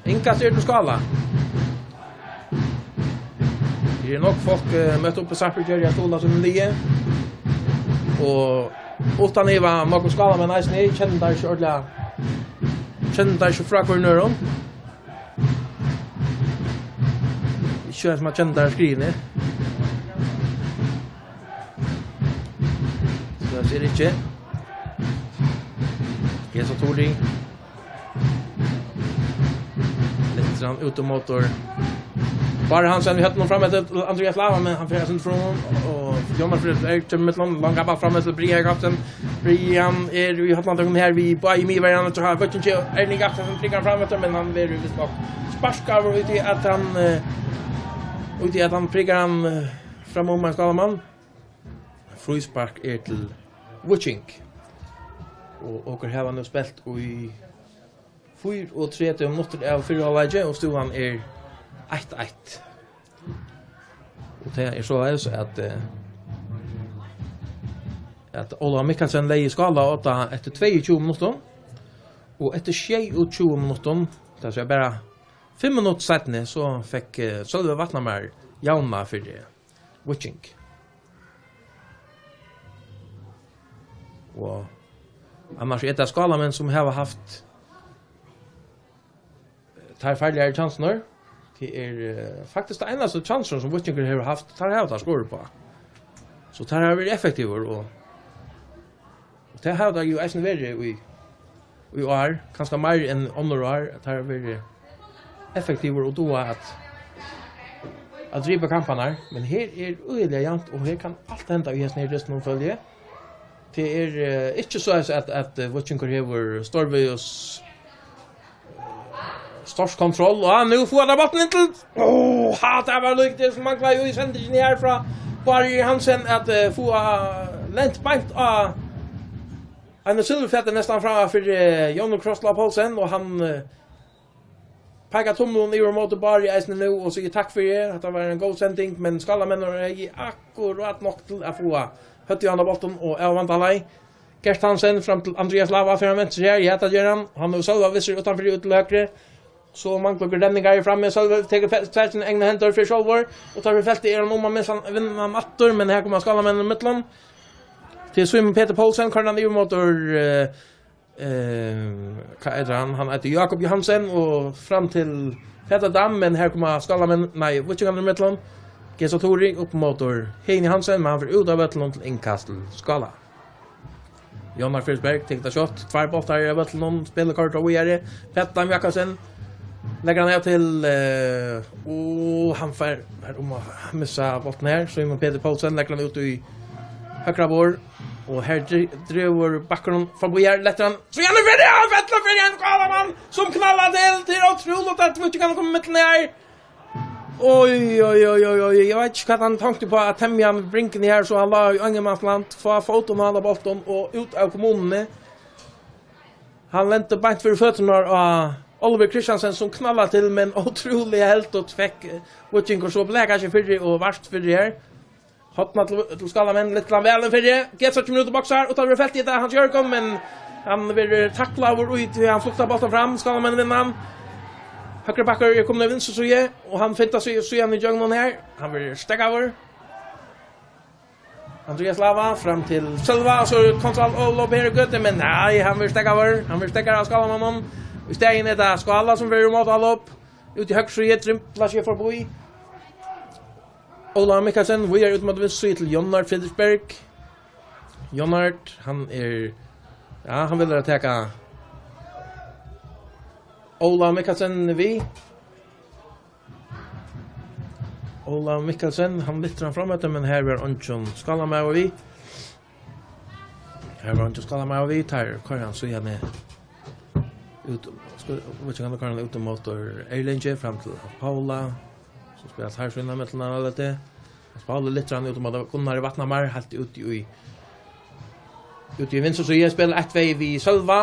Innkast er til Skála. Her er nokk fólk, eh, møtt upp í Sarpsborg, Gerði at stuðla sínum liði. Og uttan iva, Máku Skálamenn eisini, kenna teir seg ordiliga, kenna teir seg frá hvørjum øðrum. Ikki so at man kenna teir skrivini. So eg sigi ikki. Gesa Tori. Letur hann út um mótor. Bárður Hansen, vit høvdu nú fram eftir Andrias Lava, men hann fer sum frá, og Jónas Friðrik kemur millum, langan ball fram eftir Brian Jakobsen. Brian er í hotlandøkum her við báðar miðverjarnar, og so hevur Erling Jakobsen prikkan fram eftir, men hann verður vist nokk sparkaður út í at hann, eh, út í at hann prikkar hann, eh, fram um ein Skálamann. Fríspark er til Víking. Og okur hava nú spælt í fýraogtretivu minuttir av fyrra hálvleiki, og støðan er eitt eitt. Og tað er soleiðis, at, eh, at Ólavur Mikkelsen legði Skála á odda eftir tveyogtjúgu minuttum, og eftir sjeyogtjúgu minuttum, tað vil siga bara fimm minuttir seinni, so fekk, eh, Sølvi Vatnamar javnað fyri Víking. Og annars er tað Skálamenn, sum hava havt, eh, tær farligari kjansirnar. Tað er, eh, faktiskt tað einasta kjansir, sum Víkingur hevur havt, teir hava teir skorað uppá. So teir hava verið effektivir, og, og tað hava teir jú eisini verið í, í ár, kanska meir enn onnur ár, at teir hava verið effektivir og duga at, at drepa kamparnar. Men her er øgiliga javnt, og her kann alt henda í hesum her dystinum, føli eg. Tað er, eh, ikki so at, at, at, eh, Víkingur hevur stórvegis, eh, stórt kontroll. Og nú fáa teir bóltin inn til, áh, ha, tað var líkt tað, sum manglaði í sendingini her frá Bárði Hansen, at, eh, fáa lent beint á Arne Silverfeld er næstan framman fyri, eh, Jon Krossla Poulsen, og hann, eh, peikar tumlin yvir móti Bárði eisini nú og sigur takk fyri. Hatta var ein góð sending, men Skálamenn eru akkurát nokk til at fáa høvdið á handa bóltin og av vandalagi. Gert Hansen fram til Andrias Lava, fer hann ventur her, ja, tað ger hann. Hann hevur Sølva við sær uttanfyri út til høgru. So manglar okur renningar í frammi, Sølvi tekur fe-, seg í egnar hendur, fer sjálvur, og tá við feltið er hann um at missa hann, vinna hann aftur, men her koma Skálamenn í millum. Til Símun Petur Poulsen, koyrir hann yvir móti, eh, eh, hvat eitur hann? Hann eitur Jakob Johansen, og fram til Petur Dam, men her koma Skálamenn, nei, Víkingarnir í millum. Gesa Tori upp móti Heini Hansen, men hann fer út av vøllinum til innkast til Skála. Jónar Friðberg tekur tað skjótt. Tveir bóltar í vøllinum. Spælir kortini víðari. Petur Dam Jakobsen leggur hann av til, eh, og hann fer, fer um at missa bóltin her. Símun Petur Poulsen leggur hann út í høgra borð. Og her dri-, dregur bakkurin fram við her. Letur hann. So er hann fyri, hann fellur fyri ein Skálamann, sum knallar til. Tað er ótrúligt at Víkingur kann koma í millum her. Oj, oj, oj, oj, oj, eg veit ikki hvat hann tonkti uppá at temja hann við bringuni her, so hann lá í eingimannsland, fá fótin á handa bóltin og út av kommununi. Hann lendi beint fyri føturnar á Oliver Christiansen, sum knallar til, men ótrúliga heldigt fekk, eh, Víkingur so blaka seg fyri og vart fyri her. Horna til, til Skálamenn, Lítlan væl inn fyri. Gesa kemur út í boksar, og tá verður feltið eftir Hans Jørgen, men hann verður taklaður í, tí hann fluttar bóltin fram. Skálamenn vinna hann. Høgri bakkur er komin á vinstru síðu, og hann fintar seg síðan í gjøgnum her. Hann verður steðgaður. Andrias Lava fram til Sølva, og so er kontroll og lob her í gøtu, men nei, hann verður steðgaður. Hann verður steðgaður av Skálamonnum. Í staðin er tað Skála, sum verður mótálop. Út í høgru síðu, dribblar seg forbí. Ólavur Mikkelsen, víðari út móti vinstru síðu til Jónar Friðberg. Jónar, hann er, ja, hann vil vera taka Ólavur Mikkelsen við. Ólavur Mikkelsen, hann lyftir hann fram eftir, men her verður eingin Skálamaður við. Her var hann til Skálamaður við, her koyrir hann síðani út, sko, veit ikki, hann koyrir hann út um móti Erlingi, fram til Hans Paula, sum spælir her síðan millum hann lítið. Hans Paula lyftir hann út um móti Gunnari Vatnamar, heilt út í, út í vinstru síðu, spælir eitt tvey við Sølva,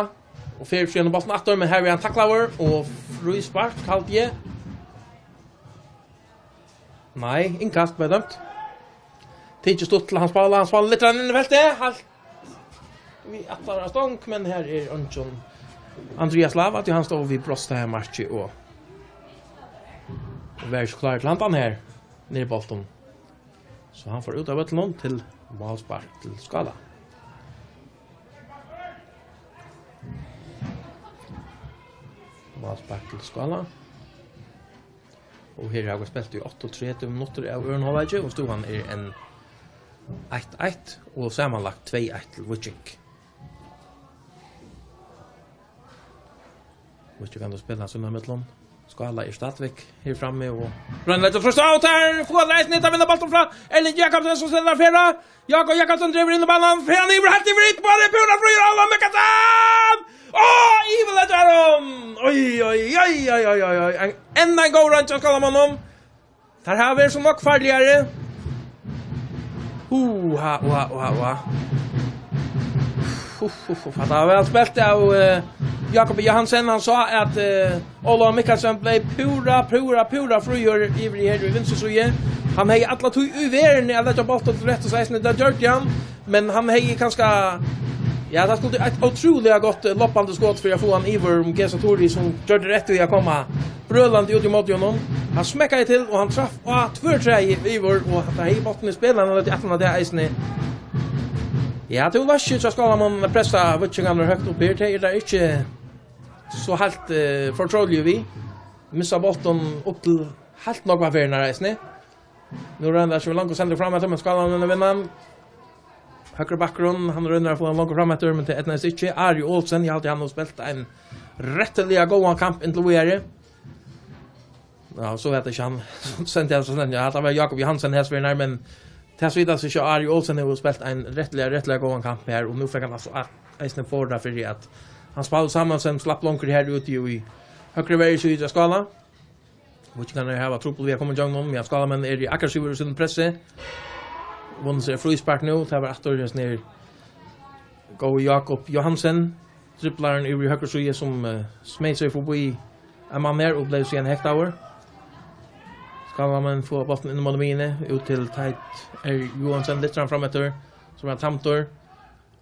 og fer síðan bóltin aftur, men her verður hann taklaður, og fríspark, haldi eg. Nei, innkast bleiv dømt. Tikið stutt til Hans Paula. Hans Paula lyftir hann inn í feltið. Heilt við aftara stong, men her er eingin Andrias Lava, tí hann stóð við brotna markið og, og var ikki klár til handan her. niður boltin. So hann fór út av vøllinum til málspark til Skála. Málspark til Skála. Og her hava vit spælt í áttaogtretivu minuttir av øðrum hálvleiki, og støðan er enn eitt eitt, og samanlagt tvey eitt til Víking. Víkingar kunnu spæla seg inn ímillum. Skála er stadigvekk her frammi, og Rønn leggur fyrst á, og har fáa teir eisini hitta, vinna bóltin frá Erling Jakobsen, sum setir hann fyri. Jákup Jakobsen dregur inn á banan, fer hann yvir, heilt yvir, hitt, bara púra fríur, Óla Mikkelsen! Á, yvir leggur hann! Oj, oj, oj. Ein, enn ein góð roynd hjá Skálamonnum. Teir hava verið so nógv farligari. Uha, uha, uha, uha. Uff, uff, uff. Hatta var væl spælt av, eh, Jákup Johansen. Hann sá at, eh, Óla Mikkelsen bleiv púra, púra, púra fríur yvir her í vinstru síðu. Hann hevði alla tíð í verðini at leggja bóltin til rættis eisini, tað gjørdi hann. Men hann hevði kanska, ja, tað skuldi eitt ótrúliga gott, eh, loppandi skot fyri at fáa hann yvir um Geza Turi, sum gjørdi rætt í at koma brølandi út ímóti honum. Hann smekkaði til, og hann traff á tvørtræið yvir, og tað hevði bóltin í spælinum, og aftan á tað eisini. Ja, tú veitst ikki, hjá Skálamonnum at pressa Víkingarnar høgt upp her, tað er tað ikki so heilt, eh, fortroliga við. Missa bóltin upp til heilt nógvar ferðirnar eisini. Nú roynir hann seg longur sendur fram eftir, men Skálamenn vinna hann. Høgri bakgrunn, hann roynir at fáa hann longur fram eftir, men tað eydnaðist ikki. Ari Olsen, eg haldi, hann hevur spælt ein rættiliga góðan kamp inntil víðari. Ja, so veit eg ikki, hann sendi hann so snedigt. Ja, tað var Jákup Johansen her, men tað sita seg ikki, Ari Olsen hevur spælt ein rættiliga, rættiliga góðan kamp her, og nú fekk hann altso at, eisini forða fyri at Hans Paul Samuelsen slapp longur her úti í høgru verju síðu hjá Skála. Víkingarnir hava trupult við at koma ígjøgnum, men Skálamenn eru aggressivir í sínum pressi. Vunnu sær fríspark nú, tað var aftur hesin her góði Jákup Johansen. Driblar hann yvir í høgru síðu, sum, eh, smeygir seg forbi ein mann her og bleiv síðan hektaður. Skálamenn fáa bóltin inn móti miðjuni, út til Teit R. Johansen, lyftir hann fram eftir, sum er tamdur.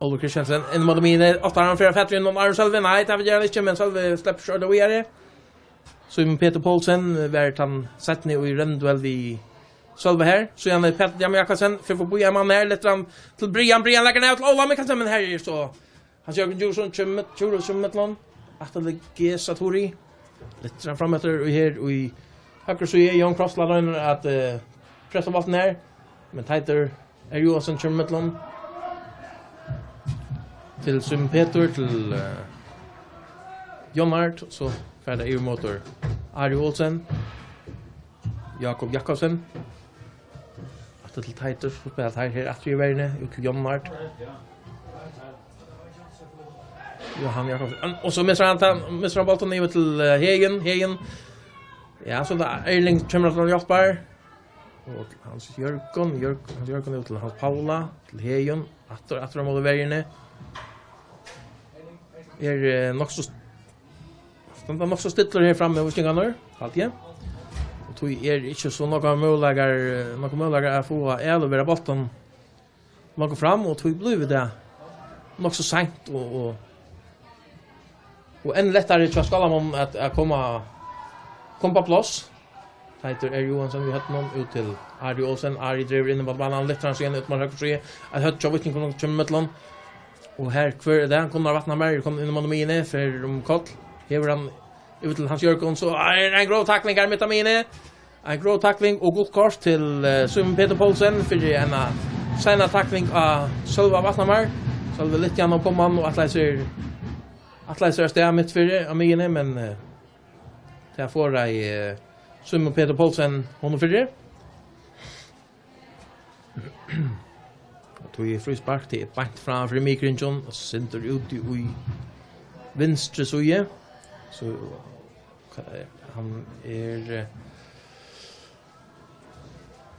Oliver Christiansen, inn móti miðjuni, ofta har hann fer fatur inn um Aron Sølvi, nei, tað vil hann ikki, men Sølvi sleppur ikki ordiliga víðari. Símun Petur Poulsen var tann seinni í reyndum duell við Sølva her. Síðan er Petur Jam Jakobsen, fer forbi ein mann her, lyftir hann til Brian, Brian leggur hann av til Óla Mikkelsen, men her er so Hans Jørgen Djurhuusson, kemur, Djurhuus kemur millum. Aftur til Geza Turi. Lyftir hann fram eftir og her í høgru síðu, Jón Krossland roynir at, eh, pressa bóltin her. Men Teitur R. Johansen kemur millum. Til Símun Petur, til, eh, Jonard, so fer tað yvir móti Ari Olsen. Jákup Jakobsen. Aftur til Teitur, so spælir hann her aftur í verjuni, út til Jonard. Jóhan Jakobsen, og so missir hann, missir hann bóltin yvir til, eh, Hegin, Hegin. Ja, so tað er Erling kemur til hjálpar. Og Hans Jørgen, Jørg-, Hans Jørgen út til Hans Paula, til Hegin, aftur, aftur á móti verjuni. Er, eh, nokk so st-, standa nokk so stillur her frammi, Víkingarnir, haldi eg. Og tí er ikki so nógvar møguleikar, eh, nógvar møguleikar at fáa avlevera bóltin longur fram, og tí blívur tað nokk so seint og, og, og enn lættari hjá Skálamonnum at, at koma, koma upp á pláss. Teitur R. Johansen við høvdinum út til Ari Olsen. Ari dregur inn á banan, lyftir hann síðan út móti høgru síðu. Eitt høvd hjá Víkingum kemur millum. Og her, hvør er tað? Gunnar Vatnamar er komin inn móti miðjuni, fer um koll. Hevur hann yvir til Hans Jørgen, so er ein gróv takling her mitt á miðjuni. Ein gróv takling og gult kort til, eh, Símun Petur Poulsen fyri eina seina takling av Sølva Vatnamar. Sølvi lyfti hann upp um hann og ætlaði sær, ætlaði sær avstað mitt fyri á miðjuni, men, eh, tað forðaði, eh, Símun Petur Poulsen honum fyri. Og tí er fríspark, tað er beint fram fyri miðkringin, og sindur út í, í vinstru síðu. So, hvat er, hann er, eh,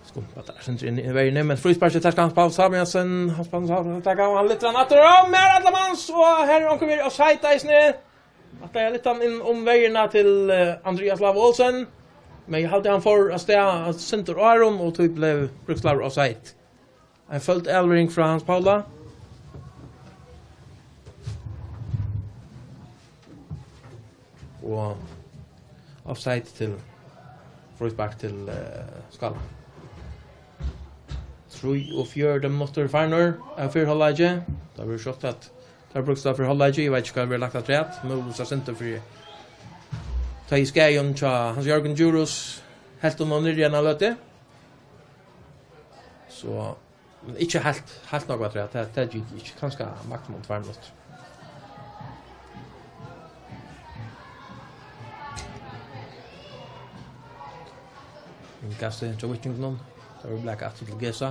skumpar tað sindur inn í verjuni, men fríspark til Hans Paul Samuelsen, Hans Paul Samuelsen, tekur hann, hann lyftir hann aftur, og meir allamans, og her er onkur við offside eisini. At tað er lyftan inn um verjuna til, eh, Andreas Lava Olsen. Men eg haldi, hann fór avstað eitt sindur áðrenn, og tí bleiv brúkt offside. Ein føld avlevering frá Hans Paula. Og offside til fríspark til, eh, Skála. Trýogfjøruti minuttir farnir av fyrra hálvleiki. Tað verður sjálvt at tað brúkst av fyrra hálvleiki. Eg veit ikki hvat verður lagt afturat. Møguliga eitt sindur fyri tey í skaðum hjá Hans Jørgen Djurhuus. Helt hon niðri í eina løtu. So, men ikki heilt, heilt nógv afturat. Tað, tað gikk ikki. Kanska maksimum tveir minuttir. Inkastið hjá Víkingum. Tað verður blakað aftur til Gesa.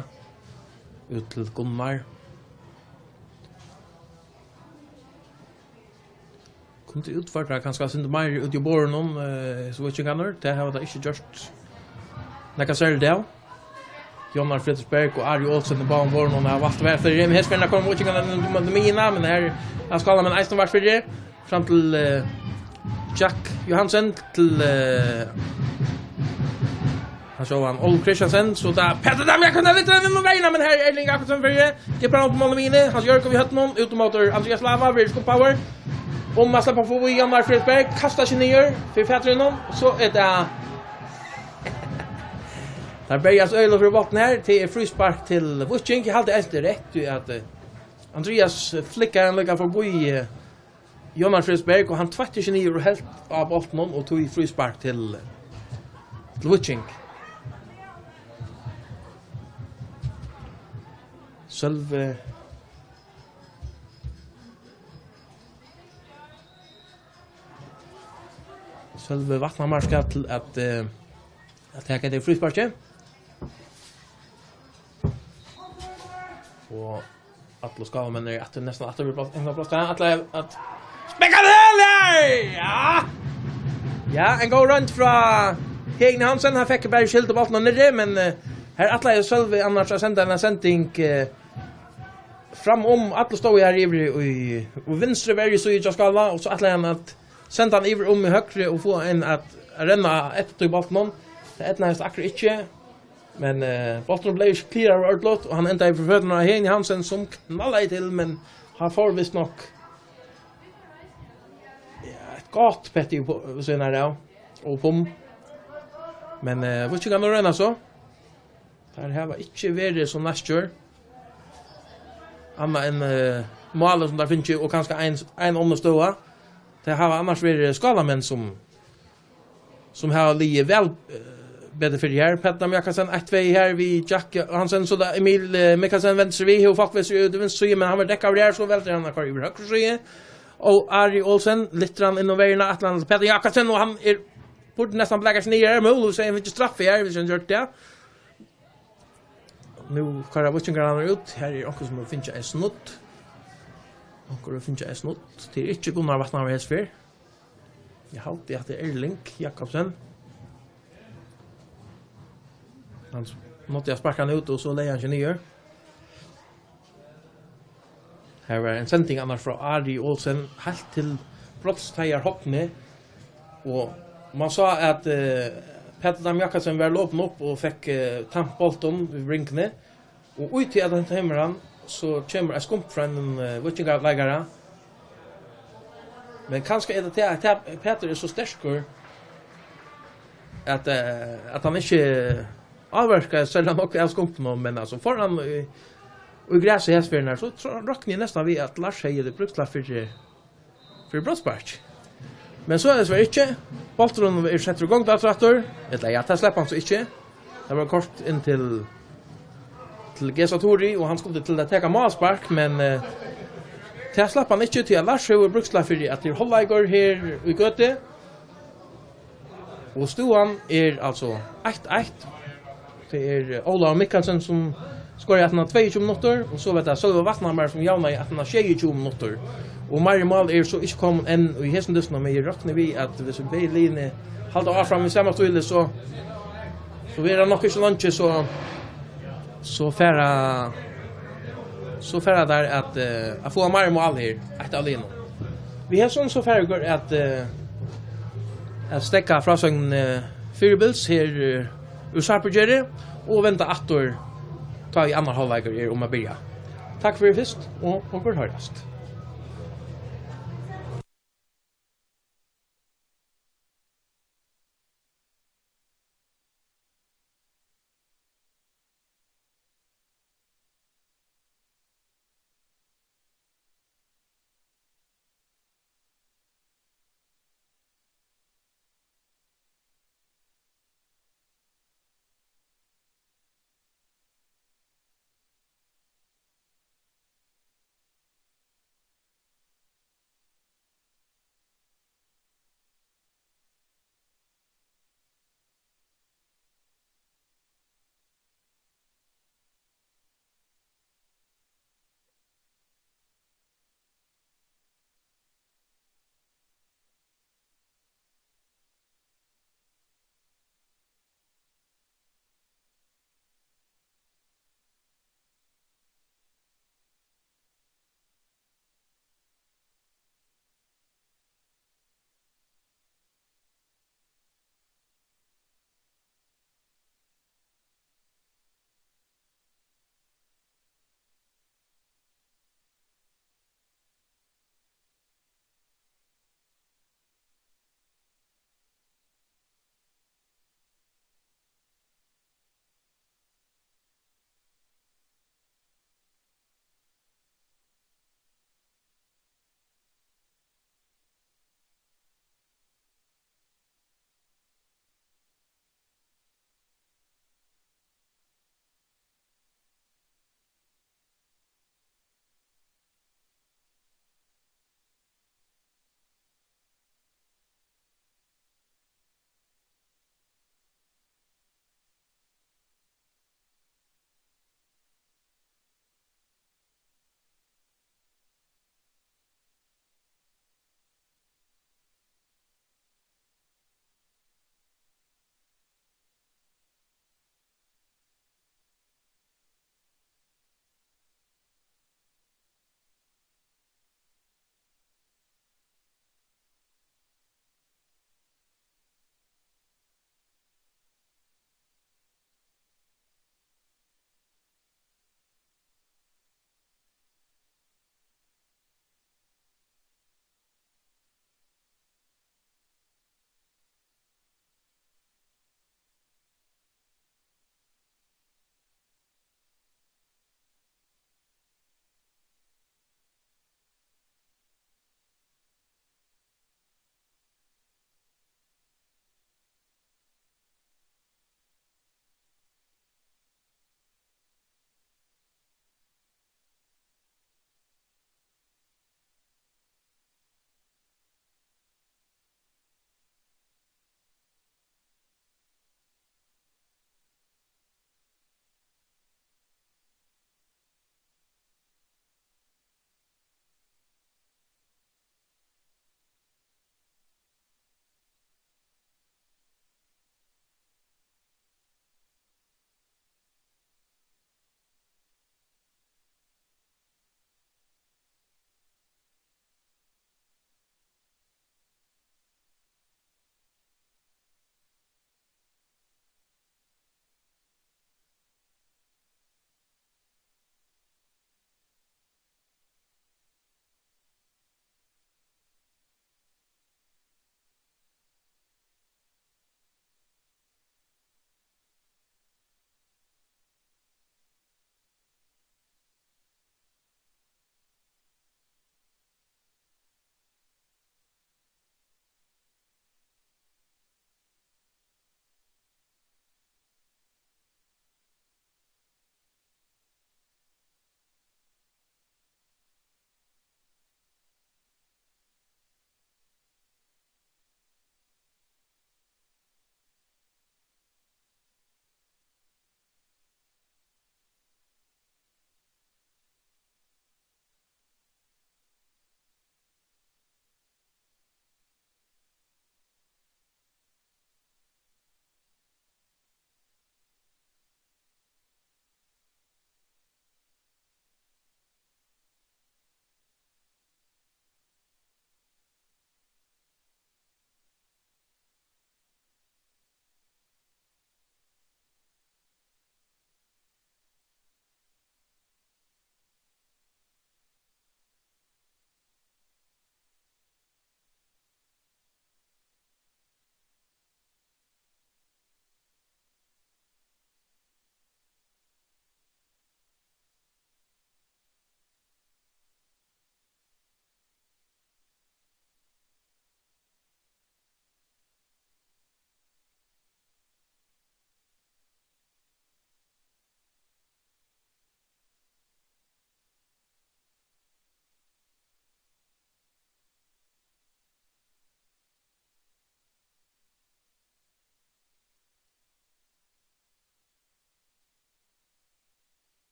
Út til Gunnar. Kundi útfordra kanska eitt sindur meir út í borðinum, eh, so Víkingarnir. Tað hava teir ikki gjørt nakað serligt av. Jónar Fredriksberg og Ari Olsen í báðum borðunum hava valt væl fyri, men her spælir Víkingarnir inn í miðjuna, men her hava skálamenn eisini valt fyri. Fram til, eh, Jack Johansen, til, eh, hann sá hann, Ole Christiansen, so tað Peter Dam Jakobsen litt inn í vegin, men her er Erling Jakobsen fyri, kippar hann upp í mál og miðjuni, Hans Jørgen við høvdinum, út móti Andreas Lava, verður skumpaður, og man sleppur forbi Jónar Fredriksberg, kastar seg niður, fyri fatur í honum, so er tað, tað berjast øgiliga fyri botn her, tað er fríspark til Víking, eg haldi eisini tað er rætt, tí at, eh, Andreas flikkar hann líka forbi, eh, Jónar Fredriksberg, og hann tveitti seg niður og helt á bóltinum og tog fríspark til, til Víking. Sølvi, Sølvi Vatnamar skal til at, eh, at taka tað frísparkið. Og Allir skálamenn eru aftur, næstan aftur við pláss, inn á pláss. Hann ætlaði at spikka til her! Ja! Ja, ein góð roynd frá Heðin Hansen. Hann fekk bara ikki hildið bóltin niðri, men, eh, her ætlaði Sølvi annars at senda eina sending, eh, fram um. Allir stóðu her yvir í, í vinstru verjusíðu hjá Skála, og so ætlaði hann at senda hann yvir um í høgru og fáa ein at, at renna eftir tí bóltinum. Tað eydnaðist akkurát ikki. Men, eh, bólturin bleiv ikki clearaður ordiliga, og hann endaði fyri føturnar á Heðin Hansen, sum knallaði til, men hann fór vist nokk, ja, eitt gott petti upp á, við síðuna av, og pum. Men, eh, Víkingar nú royna so. Teir hava ikki verið so næstur. Annað enn, eh, málið sum teir fingu, og kanska ein, ein onnur støða. Tað hava annars verið skálamenn sum sum hava ligið væl, eh, betur fyri her. Petter Jakobsen, eitt tvey her við Jack Hansen, so tað Emil, eh, Mikkelsen vendur seg við, hevur fólk við seg út í vinstru síðu, men hann verður dekkaður her, so velur hann at koyra yvir høgru síðu. Og Ari Olsen lyftir hann inn á vegin, ætlar hann til Petter Jakobsen, og hann er, burdi næstan blakað seg niður her, men Óli sigur, hann fekk straffu her, hvis hann gjørdi tað. Nú koyra Víkingararnir út. Her er onkur sum hevur fingið ein snudd. Onkur hevur fingið ein snudd. Tað er ikki Gunnar Vatnamar hesa ferð. Eg haldi, at tað er Erling Jakobsen. Hann s-, nátti at sparka hann út, og so legði hann seg niður. Her var ein sending annars frá Ari Olsen, heilt til brotsteigahornið. Og man sá, at, eh, Peter Dam Jakobsen var lopin upp og fekk, eh, tamt bóltin við bringuni. Og út í at hann teymir hann, so kemur eitt skump frá einum, eh, víkingaleikara. Men kanska er tað tað, at tað, Peter er so sterkur, at, eh, at hann ikki ávirkar særlig nokk av skumpinum, men altso, fór hann í, í grasið hesa ferðina, so tro-, rokni eg næstan við, at Lars hevði brúkt tað fyri, fyri brotsspark. Men so er tað dessverre ikki. Bólturin er settur í gongd aftur, aftur. Ella ja, tað sleppur hann so ikki. Tað var kort inn til, til Gesa Turi, og hann skuldi til at taka málspark, men, eh, tað slapp hann ikki, tí at Lars hevur brúkt tað fyri, at tað er hálvleikur her í Gøtu. Og støðan er altso eitt eitt. Tað er, eh, Ólavur Mikkelsen, sum skoraði aftan á tveyogtjúgu minuttir, og so var tað Sølvi Vatnhamar, sum javnaði aftan á sjeyogtjúgu minuttir. Og meiri mál eru so ikki komin enn í hesum dystinum, men eg rokni við, at viss bæði liðini halda áfram í sama stíli, so, so verður tað nokk ikki leingi, so, so fara, so fara teir at, eh, at fáa meiri mál her, eitt av liðunum. Við hesum so fara vit at, eh, at steðga frásøgn, eh, fyribils her, eh, úr Sápugerði og venda aftur, tá ið annar hálvleikur er um at byrja. Takk fyri fyrst, og okur hoyrast.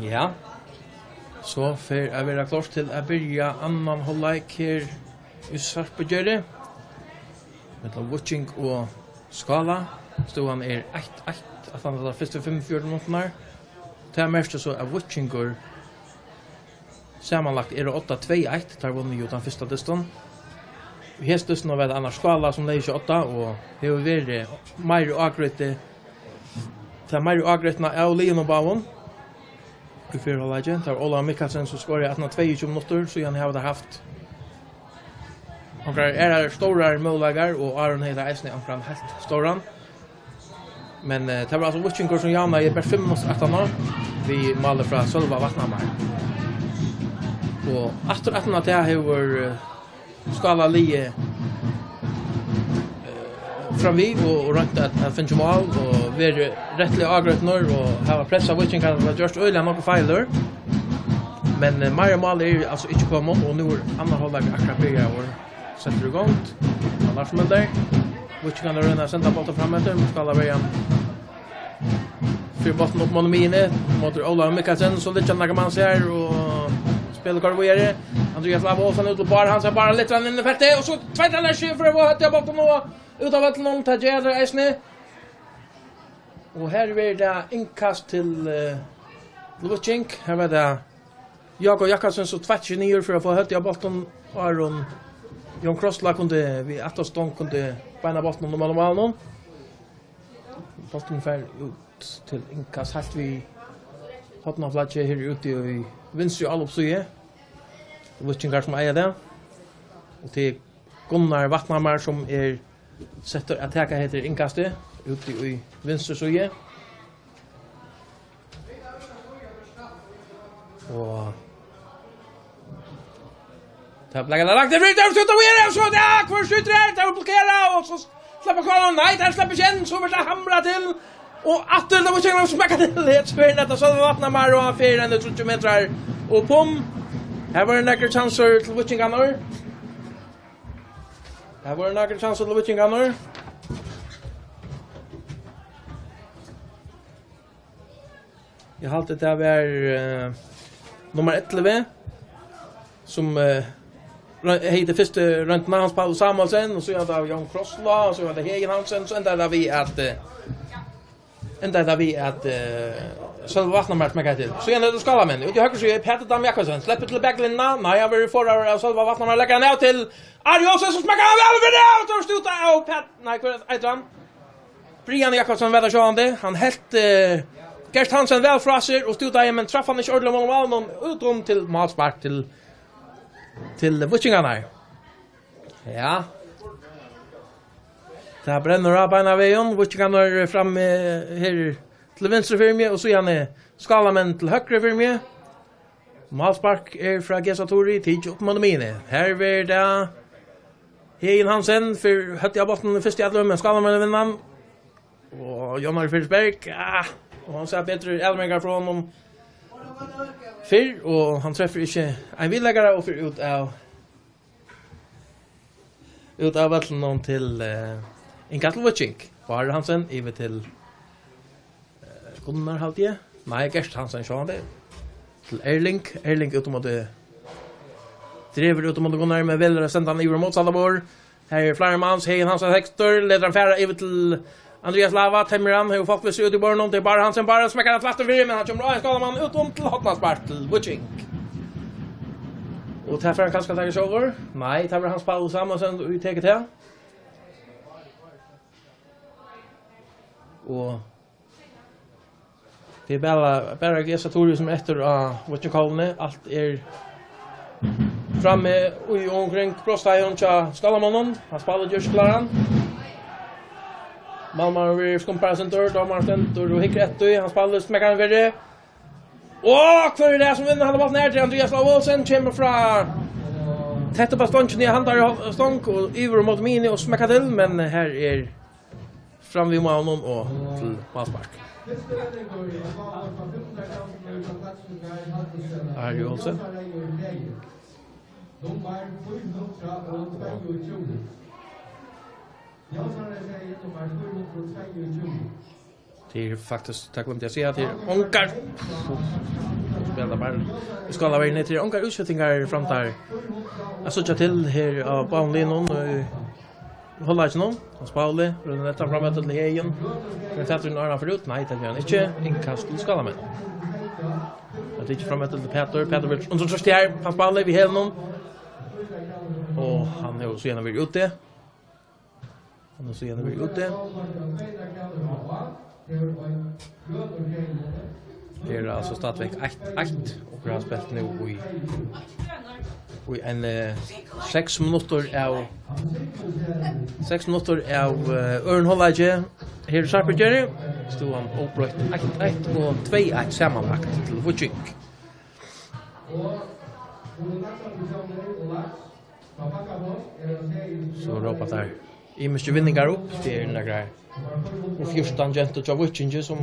Ja. So fer at vera klárt til at byrja annan hálvleik her í Sarpugerði. Millum Víking og Skála. Støðan er eitt eitt, aftan á tær fyrstu fimmogfjøruti minuttirnar. Tað merkir so, at Víkingur samanlagt er á odda tvey eitt, teir vunnu jú tann fyrsta dystin. Í hesi dystin var tað annars Skála, sum legði seg á odda og hevur verið meiri ágrýti, tað meiri ágrýtna av liðunum báðum. Í fyrra hálvleiki, tað var Ólavur Mikkelsen, sum skoraði aftan á tveyogtjúgu minuttir, síðan hava teir havt onkrar aðrar stórar møguleikar, og Aron hevði eisini onkran heilt stóran. Men, eh, tað var altso Víkingur, sum javnaði bert fimm minuttir aftaná við máli frá Sølva Vatnhamar. Og aftur aftan á tað hevur, eh, Skála liðið, eh, framvið og, og roynt at, at finna mál og verið rættiliga ágrýtnir og hava pressað Víkingar, hava gjørt øgiliga nógv feilur. Men, eh, meira mál er altso ikki komið, og nú er annar hálvleikur akkurát byrjaður. Settur í gongd. Hann Lars Møller. Víkingarnir royna at senda bóltin fram eftir, men Skálaverjan fær bóltin upp móti miðjuni, móti Ólavi Mikkelsen, so liggja nakrar mann her og spælir kortini víðari. Andrias Lava Olsen út til Bárð Hansen, Bárður lyftir hann inn í feltið, og so tveitar hann seg fyri at fáa høvdið á bóltin og út av vøllinum, tað ger hann eisini. Og her verður tað innkast til, eh, til Víking. Her var tað Jákup Jakobsen, sum tveitti seg niður fyri at fáa høvdið á bóltin, áðrenn Jón Krossla kundi við afturstong kundi beina bóltin um málinum. Bólturin fer út til innkast heilt við hornaflagið her úti í vinstru álopssíðu. Víkingar sum eiga tað. Og til Gunnar Vatnhamar, sum er settur at taka hetta innkastið úti í vinstru síðu. Og tað blaka tað langt, tað er frítt, tað er frítt, og her er so, ja, hvør skjýtur her, tað er blokkerað, og so sleppur konan, nei, tað sleppur ikki inn, so verður tað hamrað til, og aftur, tað var ikki eingang smekkað til, her tvær nettar, so vatnar meir, og hann fer enn tríggjar metrar, og pum, her vóru nakrir kjansir til Víkingarnar. Her vóru nakrir kjansir til Víkingarnar. Eg haldi, tað var, eh, nummar ellivu, sum, eh, roy-, hevði fyrstu royndina, Hans Paul Samuelsen, og síðan var tað Jón Krossla, og so var tað Hegin Hansen, so endaði tað við at, eh, endaði tað við at, eh, Sølvi Vatnhamar smekkaði til. Síðan er tað Skálamenn, úti í høgru síðu, Petur Dam Jakobsen, sleppur til baklinjuna, nei, hann verður forðaður av Sølva Vatnhamar, leggur hann av til Ari Olsen, sum smekkar hann væl fyri, og so stúta av Pet-, nei, hvat eitur hann? Brian Jakobsen var tað sjálvandi. Hann helt, eh, Gert Hansen væl frá sær og stútaði, men traff hann ikki ordiliga móti málinum, út um til málspark til, til Víkingarnar. Ja. Tað brennur á beinanvegin. Víkingarnar eru frammi her til vinstru fyri meg, og síðani Skálamenn til høgru fyri meg. Málspark er frá Gesa Turi, tikið upp móti miðjuni. Her verður tað Hegin Hansen, fær høvdið á bóltin fyrst í atløgu, men Skálamenn vinna hann. Og Jón Ari Friðriksberg, ah, og hann sær betri avleveringar frá honum fyrr, og hann trefur ikki ein viðleggara og fer út av út av vøllinum til, eh, Inga til Víking. Bárður Hansen yvir til, eh, Gunnar, haldi eg. Nei, Gert Hansen, sjálvandi. Til Erling. Erling út um at dregur út um at Gunnar, men velur at senda hann yvir á mótsatta borð. Her er fleiri manns, Hegin Hansen tekur, letur hann fara yvir til Andrias Lava, temmir hann, hevur fólk við sær út í borðinum, tað er Bárður Hansen, Bárður smekkar hann flatt fyri, men hann kemur á ein Skálamann út um til hornaspark til Víking. Og tað fer hann kanska at taka sjálvur. Nei, tað var Hans Paul Samuelsen, ið tekur tað. Og tað er bara, bara Gesa Turi, sum er eftir á Víkingahøllini. Alt er frammi í og umkring brotsteigin hjá Skálamonnum. Hann spælir, ger seg kláran. Málmaðurin verður skumpaður eitt sindur, dómarin stendur og hyggur eftir. Hann spælir, smekkar hann fyri. Og hvør er tað, sum vinnur handa bóltin her? Tað er Andrias Love Olsen, kemur frá tætt upp á stongina, hann tar í hol-, stong og yvir móti miðjuni og smekkar til, men her er fram við málinum og til málspark. Ari Olsen. Nummar fýra hundrað og tveyogtjúgu. Jónsson er seg nummar fýra hundrað og tveyogtjúgu. Tað er faktiskt, tað gloymdi eg at siga, tað er ongar. Spæla bara. Vit skulu vera, tað er ongar útsetingar framtar. Eg síggi til her á báðum linjum í hálvleikinum. Og Hans Pauli, rúmar nettan fram eftir til Heðin. Men Petur Arna fer út. Nei, tað ger hann ikki. Innkast til Skálamenn. Tað er ikki fram eftir til Petur. Petur vil undir trýsti her. Hans Pauli við hælinum. Og hann hevur so gjarna verið úti. Hann hevur so gjarna verið úti. Her er altso stadigvekk eitt eitt, og vit hava spælt nú í, í ein, eh, seks minuttir av, seks minuttir av, eh, øðrum hálvleiki. Her er Sarpsborg. Støðan óbroytt, eitt eitt og tvey eitt samanlagt til Víking. So rópa teir ymiskar vinningar upp. Tað eru nakrar og fjúrtan gentur hjá Víkingi, sum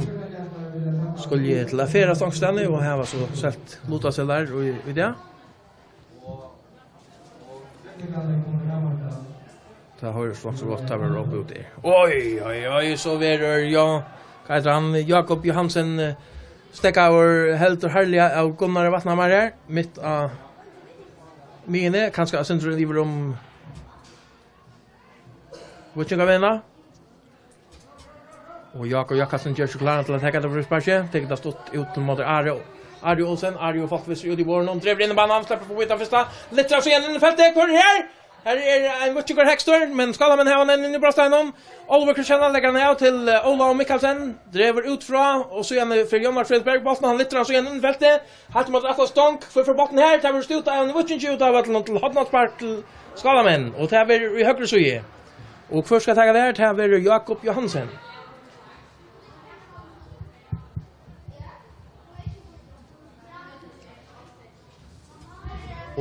skulu til at ferðast onkustaðni og hava so selt lutaseðlar í, í dag. Tað hoyrist nokk so gott, tað verður rópt úti. Oj, oj, oj, so verður, ja, hvat eitur hann, Jakob Johansen, eh, steðgaður heldur harðliga av Gunnari Vatnhamar her, mitt á miðjuni, kanska eitt sindur yvir um víkingavegin. Og Jakob Jakobsen ger seg kláran til at taka tað frísparkið. Tekur tað stutt út móti Ari, Ari Olsen. Ari og fólk vissi út í borðinum. Dregur inn á banan, sleppur forbi tað fyrsta. Litrar so inn í feltið. Hvør er her? Her er ein víkingur hekkstur, men Skálamenn hava hann inn í brotsteiginum. Ólavur Kristiansen leggur hann av til, eh, Óla Mikkelsen. Dregur út frá, og so er hann fyri Jónar Friðberg. Bóltin, hann litrar so inn í feltið. Heilt móti rætta stong. Hvør fær bóltin her? Tað verður stútað av einum víkingi út av vøllinum til hornaspark til Skálamenn. Og tað verður í høgru síðu. Og hvør skal taka tað her? Tað verður Jakob Johansen.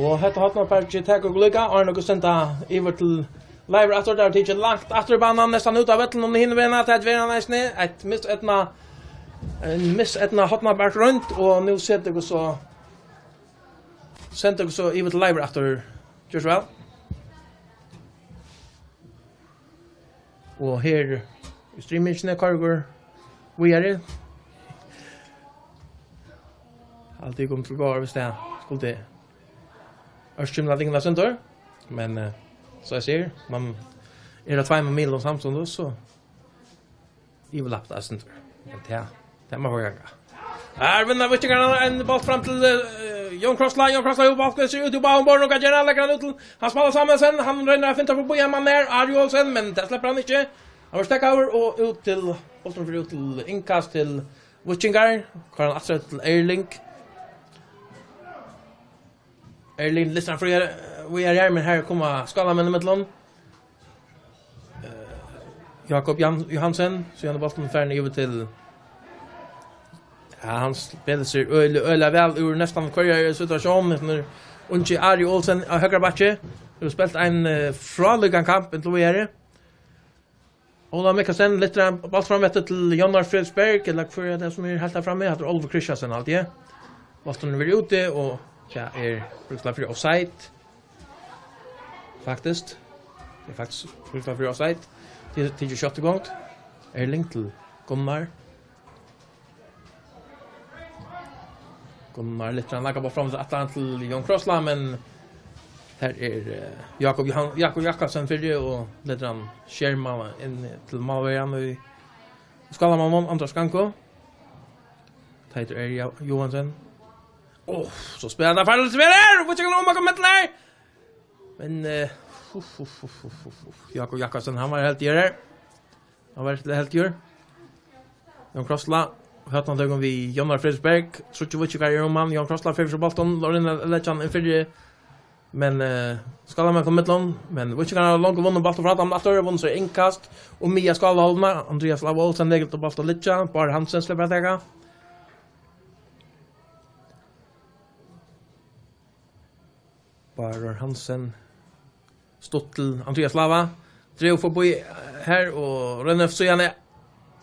Og hetta hornasparkið tekur okur líka, áðrenn okur senda yvir til Leivur aftur, tað er tikið langt aftur í banan, næstan út av vøllinum hinvegin, tað er hann eisini, eitt miseydnað, ein miseydnað hornaspark roynt, og nú seta okur so, senda okur so yvir til Leivur aftur, ger so væl. Og her í streamingini koyrir okur víðari. Alt er komið til góðar, hvis tað skuldi ørkymla tykkum eitt sindur. Men, eh, so eg sigi, man er á tveimum miðlum samstundis, so yvirlappar eitt sindur. Men tað, tað má vera ganga. Her vinnur Víkingar ein bólt fram til, eh, Jón Krossla. Jón Krossla hevur bóltin, sær út í báðum borðum, hvat ger hann? Leggur hann út til Hans Paul Samuelsen. Hann roynir at finna forbi ein mann her, Ari Olsen, men tað sleppur hann ikki. Hann verður steðgaður og út til, bólturin fer út til innkast til Víkingar. Koyrir hann aftur til Erling. Erling listar hann fríari, víðari her, men her koma Skálamenn ímillum. Eh, Jakob Jan-, Johansen, so er bólturin farin yvir til, ja, hann spælir seg øgiliga, øgiliga væl úr næstan hvørjari situatión. Hesin er ungi Ari Olsen á høgra bakki. Hevur spælt ein, eh, frálíkan kamp inntil víðari. Óla Mikkelsen, litrar bólt fram eftir til Jónar Friðberg, ella hvør er tað sum er heilt har frammi? Hatta er Ólavur Kristiansen, haldi eg. Bólturin verður úti, og tað er brúkst fyri offside. Faktiskt. Tað er faktiskt brúkst fyri offside. Tað er, tað er skjótt í gongd. Erling til Gunnar. Gunnar litrar, hann leggur bólt fram til, aftan til Jón Krossla, men her er, eh, Jakob Johan-, Jakob Jakobsen fyri og letur hann skerma inn til málverjan í Skálamanninum, Andras Ganko. Tað eitur Erik Jo-, Johansen. Áh, so spælir hann farligt spæl her! Hvat skal hann koma millum her? Men, eh, uff, uff, uff. Jakob Jakobsen, hann var heldigur her. Hann var heldigur. Jón Krossla, høvdinum við Jónar Friðberg. Tríggir víkingar eru um hann. Jón Krossla fer fyri bóltin, Lorin leggur hann inn fyri. Men, eh, Skálamenn koma millum, men víkingarnir hava longu vunnið bóltin frá teimum aftur, vunnu so innkast og miðja Skálahálvuna. Andrias Lava Olsen leggur bóltin at liggja, Bárður Hansen sleppur at taka. Bárður Hansen. Stutt til Andrias Lava. Dregur forbi, eh, her og roynir síðani.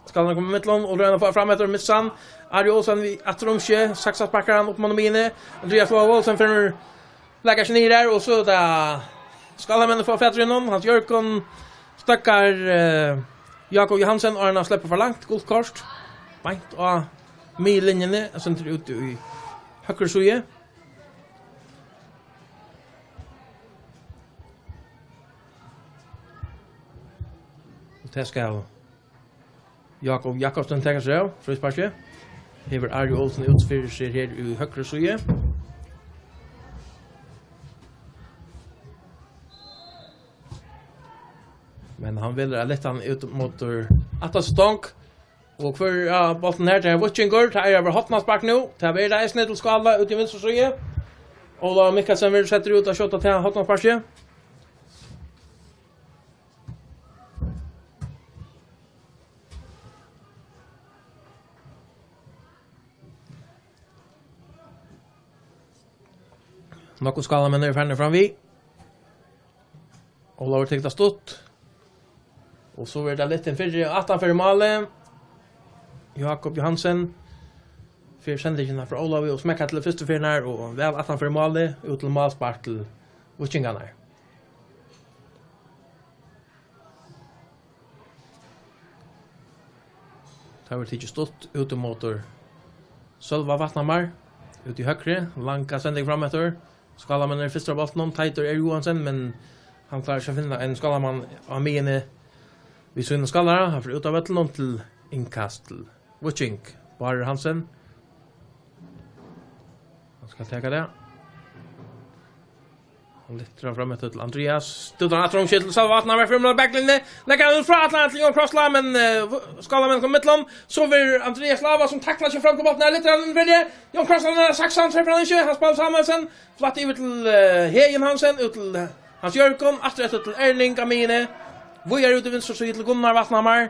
Skal hann koma í millum og royna at fáa fram eftir, missa hann. Ari Olsen við aftur umskeið. Saksa sparkar hann upp móti miðjuni. Andrias Lava Olsen fer nú, leggur seg niður her, og so er tað Skálamenn fáa fatur í honum. Hans Jørgen støkkar, eh, Jakob Johansen, og hann sleppur for langt. Gult kort. beint á miðlinjuni, og sendir út í høgru síðu. Og tað skal Jakob Jakobsen taka seg av, frísparkið. Hevur Ari Olsen út fyri seg her í høgru síðu. Men hann velur at leta hann út mótur aftast stong. Og hvør er bóltin her? Tað er Víkingur. Tað er av hornaspark nú. Tað verður tað eisini til Skála út í vinstru síðu. Ólavur Mikkelsen verður settur út at skjóta til hornasparkið. Nakrir Skálamenn eru farnir fram við. Ólavur tekur tað stutt. Og so verður tað lyfting fyri, aftan fyri málið. Jakob Johansen fær sendingina frá Ólavi og smekkar til fyrstu ferð her og væl aftan fyri málið, út til málspark til Víkingarnar. Tað verður tikið stutt út mótur Sølva Vatnhamar, út í høgru, langa sending fram eftir. Skálamenn eru fyrstir á bóltinum, Teitur R. Johansen, men hann klárar ikki at finna ein skálamann á miðjuni við sínum skálara. Hann fer út av vøllinum til innkast til Víking. Bárður Hansen. Hann skal taka tað. Hann lyftir hann fram eftir til Andrias. Stuttan aftur um skil til Sølva Vatnhamar, fyri baklinjuni. Leggur hann út frá, ætlar hann til Jón Krossla, men, eh, skálamenn koma millum. So verður Andrias Lava, sum taklar seg fram til bóltin. Her lyftir hann inn fyri. Jón Krossla, hann er saksan, trefur hann ikki. Hann spælir Samuelsen. Flatt yvir til, eh, Heðin Hansen, út til, eh, Hans Jørgen, aftur eftir til Erling á miðjuni. Víðari út í vinstru síðu til Gunnar Vatnhamar.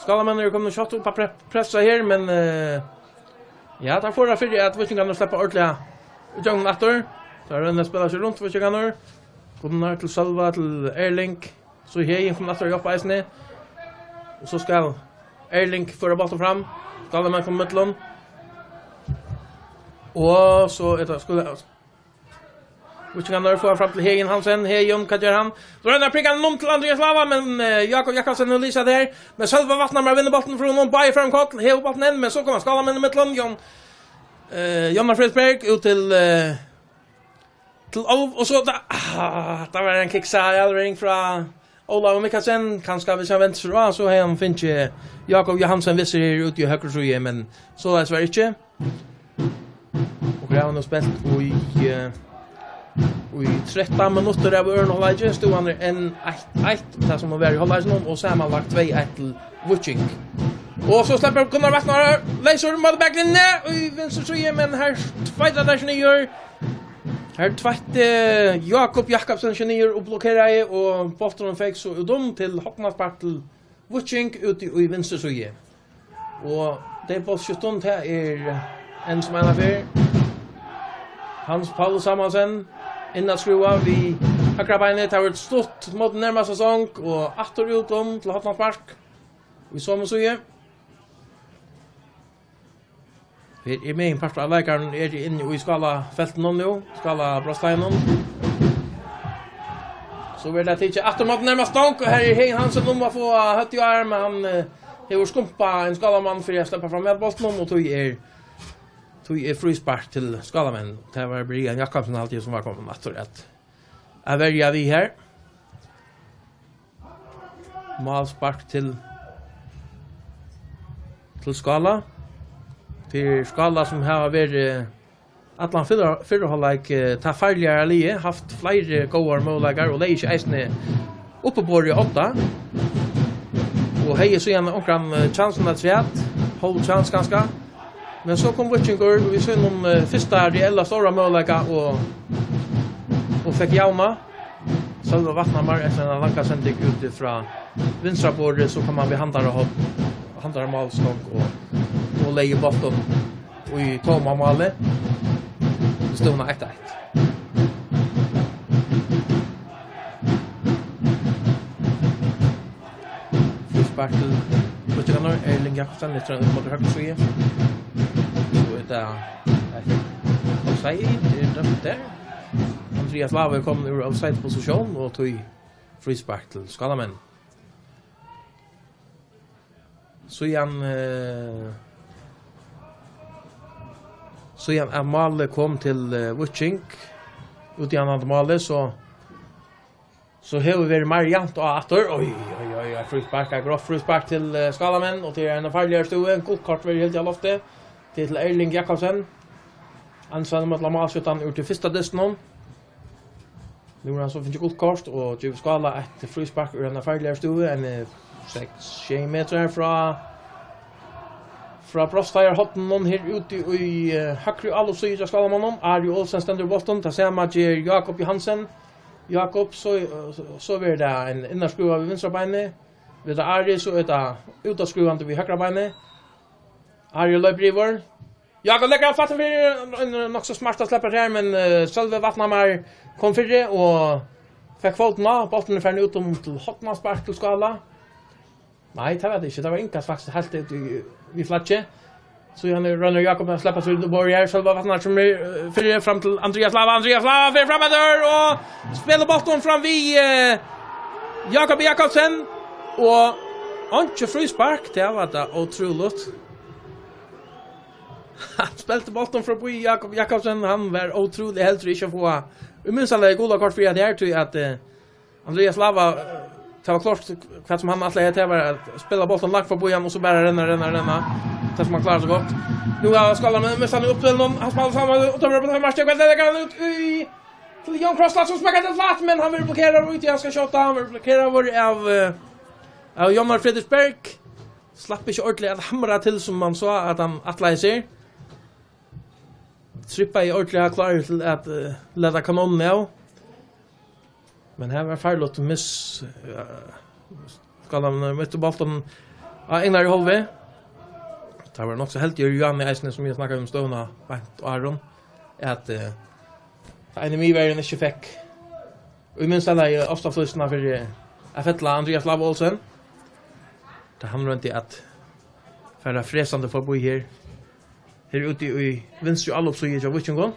Skálamenn eru komnir skjótt upp at pre-, pressa her, men, eh, ja, teir fáa tað fyri at Víkingarnir sleppa ordiliga ígjøgnum aftur. Teir royna at spæla seg runt Víkingarnir. Gunnar til Sølva, til Erling. So er Heðin komin aftur í hjálp eisini. Og so skal Erling føra bóltin fram. Skálamenn koma millum. Og so er tað, skulu, Víkingarnir fáa fram til Heðin Hansen. Heðin, hvat ger hann? Roynir at prikka hann um til Andrias Lava, men, eh, Jakob Jakobsen hevur lisið tað her. Men Sølvi Vatnhamar vinnur bóltin frá honum, báðir fram koll, hevur bóltin enn, men so koma skálamenn í millum. Jón, eh, Jónar Friðberg út til, eh, til Ólv, og so, ta-, ah, tað var ein kiksa, ja, avlevering frá Ólavur Mikkelsen, kanska viss hann vendir seg frá, so hevði hann fingið Jakob Johansen við seg her úti í høgru síðu, men soleiðis var ikki. Og her hava nú spælt í, eh, í trettan minuttir av øðrum hálvleiki. Støðan er enn eitt eitt, tað sum hevur verið í hálvleikinum, og samanlagt tvey eitt til Víking. Og so sleppur Gunnar Vatnar leysur móti baklinjuni í vinstru síðu, men her tveitar tað seg niður. Her tveitti Jakob Jakobsen seg niður og blokkeraði, og bólturin fekk so út um til hornaspark til Víking úti í vinstru síðu. Og tað er bóltsskifti, tað er enn sum eina ferð. Hans Paul Samuelsen inn at skrúva við høgra beinið, tað verður stutt móti nærmastu stong og aftur út um til hornaspark í somu síðu. Her er meginpartur av leikarunum er inni í skálafeltinum nú, skálabrotsteigin. So verður tað tikið aftur móti nærmastu stong, og her er Heðin Hansen um at fáa høvdið á, men hann, eh, hevur skumpað ein skálamann fyri at sleppa fram við bóltinum, og tí er, tí er fríspark til skálamenn. Tað var Brian Jakobsen, haldi eg, sum var komin aftur at, at verja við her. Málspark til, til Skála. Tað er Skála sum hava verið allan fyrra, fyrra hálvleik, eh, tað farligari liðið, havt fleiri góðar møguleikar og legið seg eisini upp á borðið á odda. Og hevði síðan onkran, eh, kjansin afturat, hálv kjans kanska. Men so kom Víkingur við sínum, eh, fyrsta reella stóra møguleika og, og fekk javnað. Sølvi Vatnhamar eftir eina langa sending úti frá vinstra borði, so kom hann við handara horn, handara málstong og, og legði bóltin í tóma málið. Støðan eitt eitt. Fríspark til Víkingarnar. Erling Jakobsen lyftir hann upp móti høgru síðu. So er tað eitt offside, er dømt har. Andrias Lava er komin úr offside-posisjón, og tí fríspark til skálamenn. Síðan, eh, síðan at málið kom til, eh, Víking, út í annan málið, so, so hevur verið meir javnt á aftur. Oj, oj, oj, oj, fríspark, eitt grovt fríspark til, eh, Skálamenn, og tað er ein farligari støðu. Gult kort verður hildið á lofti. Tað er til Erling Jakobsen. Ansan mótmælir málskjótan úr tí fyrsta dystinum. Nú hevur hann so fingið gult kort og givið Skála eitt fríspark úr eini farligari støðu, eini, eh, seks, sjey metrar frá, frá brotsstígarhorninum her úti í, eh, høgru áloppssíðu hjá Skálamonnum. Ari Olsen stendur við bóltin, tað sama ger Jakob Johansen. Jakob, so, so, so verður tað ein innarskrúva við vinstra beini. Við tað Ari, so er tað útaskrúvandi við høgra beini. Ari loypur yvir. Jakob leggur hann flatt fyri, ein, ein nokk so smart at sleppa her, men, eh, Sølvi Vatnhamar kom fyri og fekk fótin á. Bólturin er farin út um til hornaspark til Skála. Nei, tað var tað ikki. Tað var inkast faktiskt heilt út í, við flaggið. So hann er, roynir Jakob at sleppa seg út um borðið her. Sølvi Vatnhamar sum er, eh, fyri fram til Andrias Lava. Andrias Lava fer fram eftir og spælir bóltin fram við, eh, Jakob Jakobsen. Og einki fríspark, tað var tað ótrúligt. Hann spældi bóltin framvið Jakob Jakobsen, hann var ótrúligur heldur ikki at fáa. Í minsta lagi gula kort fyri at her, tí at, eh, Andrias Lava, eh, tað var klárt, hvat sum hann ætlaði, tað var at spæla bóltin langt framvið hann, og so bara renna, renna, renna. Tað sum hann klárar so gott. Nú er Skála, men, men hann er uppspælt, hann spælir saman, og tar upp á markið, hvat er tað, hann út í, til Jón Krossland, sum smekkar til flatt, men hann verður blokeraður út í, hann skal skjóta, hann verður blokeraður av, eh, av Jón Fredriksberg. Slapp ikki ordiliga at hamra til, sum man sá at hann ætlaði sær. Trippaði ordiliga klárur til at, eh, lata kanónina av. Men her var farligt miss, eh, Skála, men mitt í bóltin á egnari hálvu. Tað var nokk so heldigur Juani eisini, sum eg snakkaði um støðuna beint áðrenn, at, eh, tað eini miðverjin ikki fekk. Og í minsta lagi ofta flýstina fyri at fella Andrias Lava Olsen. Tá hann royndi at fara fresandi forbi her. Her úti í vinstru álopssíðu hjá Víkingum.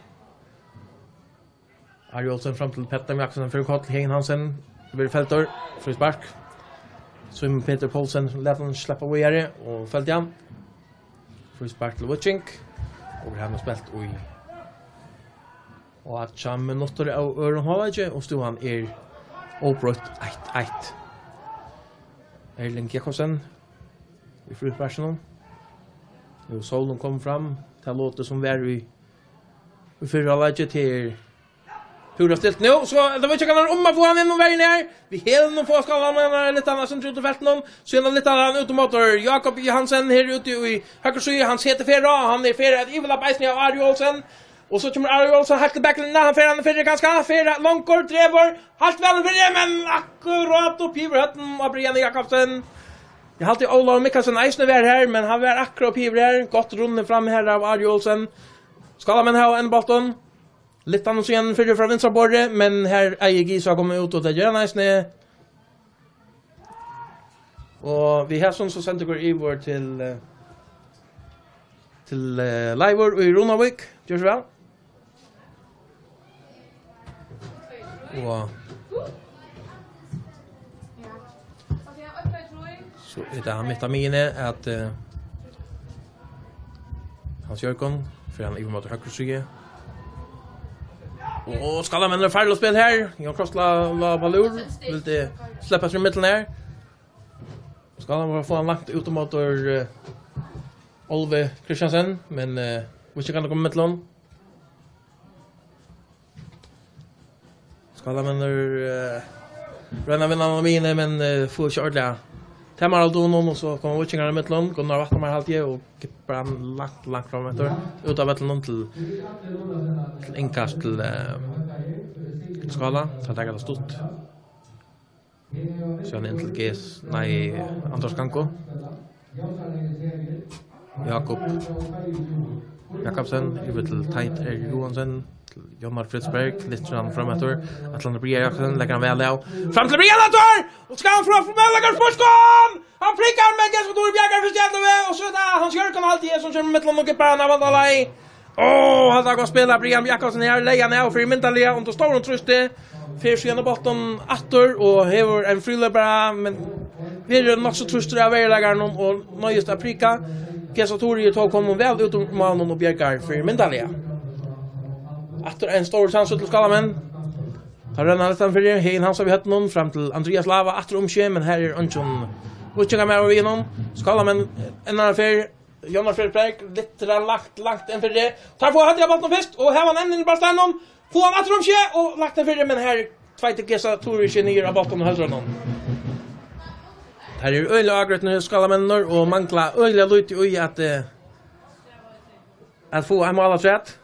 Ari Olsen fram til Petter Jakobsen fyri koll, Hein Hansen verður feltur, fríspark. Símun Petur Poulsen læt hann sleppa víðari og felti hann. Fríspark til Víking. Og her er spælt í og átjan minuttir av øðrum hálvleiki, og støðan er óbroytt eitt eitt. Erling Jakobsen í frísparkinum. Nú er sólin komin fram. Tað lotið sum var í, í fyrra hálvleiki, tað er púra stilt nú. So er tað Víkingarnir um at fáa hann inn um vegin her. Við hælunum fáa Skálamenn hann litt annað sum út í feltinum. So er hann litt annað út móti Jakob Johansen her úti í høgru síðu. Hann setur ferð á. Hann er ferdig at yvirlapa eisini av Ari Olsen. Og so kemur Ari Olsen heilt til baklinjuna. Hann fer hann fyri kanska. Fer hann longur, dregur. Heilt væl fyri, men akkurát upp yvir høvdinum á Brian Jakobsen. Eg haldi Ólavur Mikkelsen eisini var her, men hann var akkurát upp yvir her. Gott runnið fram her av Ari Olsen. Skálamenn hava enn bóltin. Litt annars igjen fyri frá vinstra borði, men her eigur Gisa at koma út, og tað ger hann eisini. Og við hesum so senda okur yvir til, eh, til, eh, Leivur í Runavík. Ger so væl. Og so er tað mitt á miðjuni at, eh, Hans Jørgen fer hann yvir móti høgru síðu. Og Skálamenn eru farlig at spæla her. Jón Kross lá, lá á lur. Vildi sleppa seg í midten her. Skálamenn fáa hann langt út móti, eh, Ólavi Kristiansen, men, eh, Víkingarnir koma í midten. Skálamenn eru, eh, royna at vinna hann á miðjuni, men, eh, fáa ikki ordiliga. Tað er Harald Dunum, og so koma Víkingarnir í midten. Gunnar Vatnhamar haldi eg, og kippar hann langt, langt fram eftir. Út av vellinum til, til innkast til, eh, til Skála. Tað tekur tað stutt. Síðan inn til G S, nei, Anders Kanko. Jakob Jakobsen, yvir til Teit R. Johansen, til Jónar Fridsberg, lyftir hann fram eftir. Ætlar hann at byrja Jakobsen, leggur hann væl av. Fram til Brian Ator! Og skal hann fram, fram, leggur spark hann! Hann prikkar, men Gestur Dór Bjarkar fyrst í allan veg, og so er tað Hans Jørgen haldi eg, sum kemur í midten og kippar hann av vandalagi. Ó, hann er gott spælt, Brian Jakobsen her, legði hann av fyri myndarliga undir stórum trýsti. Fer síðan á bóltin aftur og hevur ein fríloypara, men verður nokk so trýstur av veruleikanum og noyðist at prika. Gesa Turi er tó komin væl út um málinum og bjargar fyri myndarliga. Aftur ein stór sjansur til Skálamenn. Teir renna næstan fyri, Heðin Hansen við høvdinum, fram til Andrias Lava, aftur um seg, men her er eingin víkingamaður við honum. Skálamenn, enn eina ferð, Jónas Fredrik Berg, littran langt, langt inn fyri. Teir fáa høvdið á bóltin fyrst, og hava hann enn inni á steinunum. Fáa hann aftur um seg, og langt inn fyri, men her tveitir Gesa Turi seg niður á bóltin og heldur honum. Teir eru øgiliga ágrýtnir, Skálamennirnir, og mangla øgiliga lítið í at, eh, at fáa eitt mál afturat.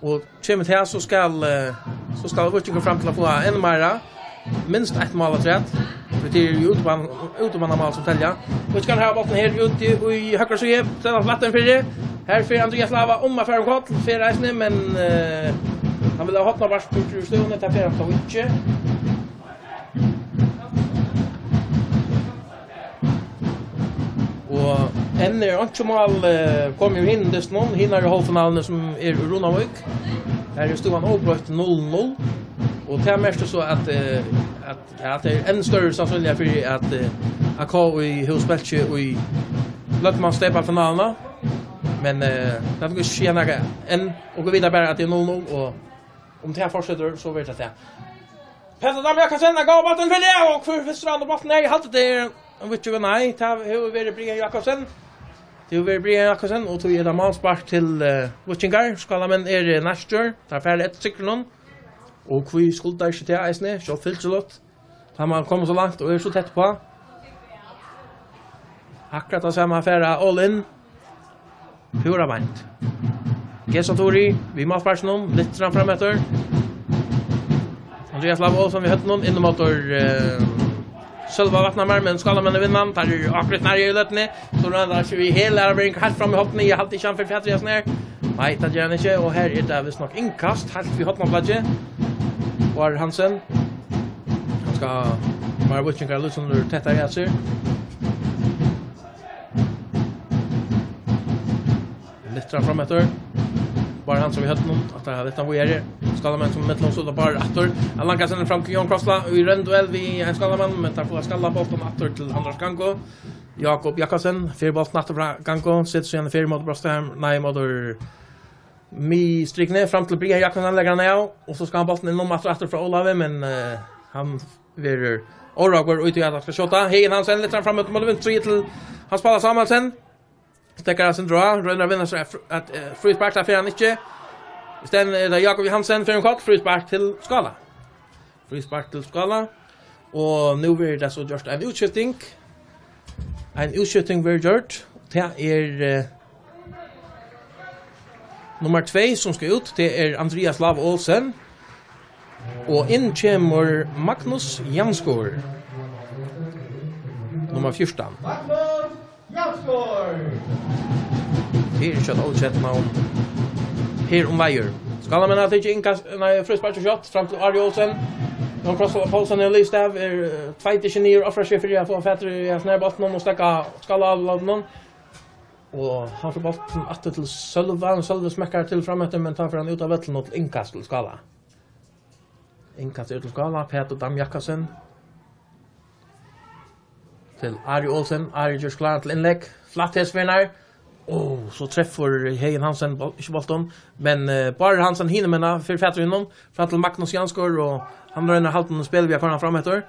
Og kemur til, so skal, eh, so skal Víkingur fram til at fáa enn meira. Minst eitt mál afturat. Tí tað er jú útimann-, útimannamál sum telja. Víkingur hava bóltin her úti í høgru síðu. Seta flatt inn fyri. Her fer Andrias Lava um at fara um koll. Fer eisini, men, eh, hann vil hava hornaspark úr støðuni. Tað fer hann tó ikki. Og enn er einki mál, eh, komið úr hinum dystinum, hinari hálvfinaluni sum er í Runavík. Her er støðan óbroytt null null. Og tað merkir so at, eh, at, ja, at tað er enn størri sannsynligheit fyri at, eh, A K í húsbólki í løgmannssteypafinaluna. Men, eh, tað er ikki nakað enn, og vit vita bara at tað er null null, og um tað fortsetur, so verður tað tað. Petur Dam Jakobsen, hann gongur bóltin fyri, og hvør fyrstur hann bóltin er, eg haldi tað er ein Víkingur, nei, tað hevur verið Brian Jakobsen. Tað hevur verið Brian Jakobsen, og tí er tað málspark til, eh, Víkingar. Skálamenn eru, eh, næstir, teir fara eftir sigrinum. Og hví skuldu teir ikki tað eisini, so fylgiligt. Tá man kemur so langt og er so tætt uppá. Akkurát tað sama at fara all in. Púra beint. Gesa Turi við málsparkinum, littran frameftir. Andrias Lava Olsen við høvdinum, inn móti, eh, Sølva Vatnhamar, men Skálamenn vinna hann. Teir eru akkurát nær í løtuni. So er tað ikki við hel, er hann heilt fram í hornið. Eg haldi ikki hann fer fatur í hasum her. Nei, tað ger hann ikki, og her er tað vist nokk innkast, heilt við hornaflagið. Bárður Hansen. Hann skal, Bárður Víkingur, lítið sindur tættari at sær. Littran frameftir. Bárður Hansen við høvdinum, at tað er littran víðari. Skálamenn sum millum, so er tað Bárður aftur. Hann langar seg fram til Jón Krossla, í reynd duell við ein Skálamann, men teir fáa Skála bóltin aftur til Anders Gango. Jakob Jakobsen, fer bóltin aftur frá Gango, setir síðan fyri móti brjóstinum, nei, móti miðstrikuni, fram til Brian Jakobsen leggur hann av, og so skal hann bóltin inn um aftur, aftur frá Ólavi, men, eh, hann verður órógvur út í at hann skal skjóta. Heðin Hansen, littran frameftir móti vinstru til Hans Páll Samuelsen. Steðgar hann sindur á, roynir at vinna sær eitt fr-, eitt, eh, fríspark, tað fer hann ikki. Í staðin er tað Jakob Hansen, fer um koll, fríspark til Skála. Fríspark til Skála. Og nú verður tað so gjørt ein útskifting. Ein útskifting verður gjørt. Tað er, eh, nummar tvey, sum skal út. Tað er Andrias Lava Olsen. Og inn kemur Magnus Jansgaard. Nummar fjúrtan. Tað er ikki eitt ókent navn. Her umvegis. Skálamenn hava tikið innkast, nei, fríspark og skot fram til Ari Olsen. Jón Kross Poulsen er lýst av, er, eh, tveitir seg niður, ofrar seg fyri at fáa fatur í hasum her bóltinum og steðga Skála-avlatinum. Og hann fær bóltin aftur til Sølva, Sølvi smekkar til frameftir, men tá fer hann út av vøllinum og til innkast til Skála. Innkast er til Skála, Petur Dam Jakobsen. Til Ari Olsen, Ari ger kláran til innlegg. Flatt hesfyrnar. Ó, so trefur Heðin Hansen bol-, ikki bóltin, men, eh, Bárður Hansen hinumegin, fer fatur í honum, fram til Magnus Jansgaard, og hann roynir at halda honum í spæl við at koyra hann frameftir.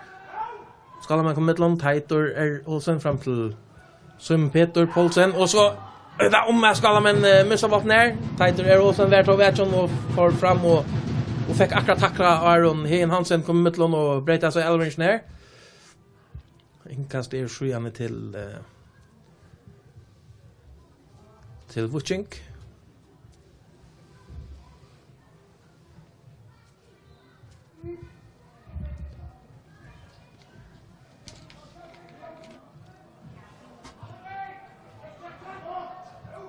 Skálamenn koma í millum, Teitur R. Olsen fram til Símun Petur Poulsen, og so er tað um at Skálamenn, eh, missa bóltin her. Teitur R. Olsen var tó vakin og fór fram og, og fekk akkurát taklað Aron Heðin Hansen, kom í millum og breyt av seg elvingin her. Innkast er síðani til, eh, til Víking.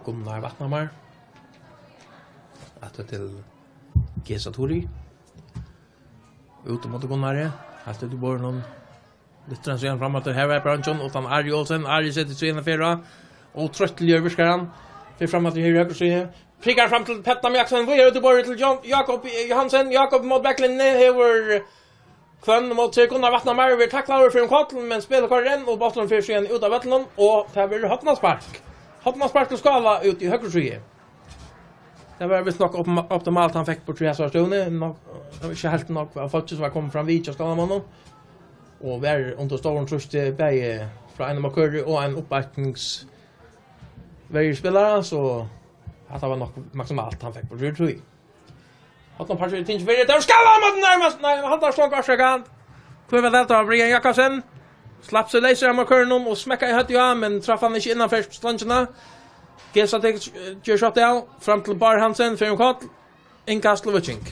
Gunnar Vatnhamar. Aftur til Gesa Turi. Út móti Gunnari. Heilt út í borðinum. Lyftir hann síðan fram aftur. Her var bara ein tjón uttan Ari Olsen. Ari setir síðan fyri. Ótrøttiligur virkar hann. Fer fram aftur her í høgru síðu. Prikar fram til Petter Jakobsen. Víðari út í borðið til John, Jakob Johansen. Jakob móti baklinjuni. Hevur hvønn móti sær. Gunnar Vatnamar verður taklaður fyri um kollin, men spælir koyrir enn, og bólturin fer síðan út av vøllinum, og tað verður hornaspark. Hornaspark til Skála út í høgru síðu. Tað var vist nokk optima-, optimalt, hann fekk burtur í hasari støðuni. Nokk, tað var ikki heilt nokk av fólki sum var komið fram við hjá Skálamonnum. Og var undir stórum trýsti, bæði frá einum av køri og ein uppbackingsverjuspælara, so hatta var nokk maksimalt, hann fekk burtur úr tí. Hornaspark er tikið fyri, tað er Skálamonnum nærmast, nei, Halldór Stokk, orsaka. Hvør var tað, tað var Brian Jakobsen. Slapp seg leysur av markørinum og smekkaði høvdið á, men traff hann ikki innanfyri stongina. Gesa tekur, ger skot av, fram til Bár Hansen, fyri um koll. Innkast til Víking.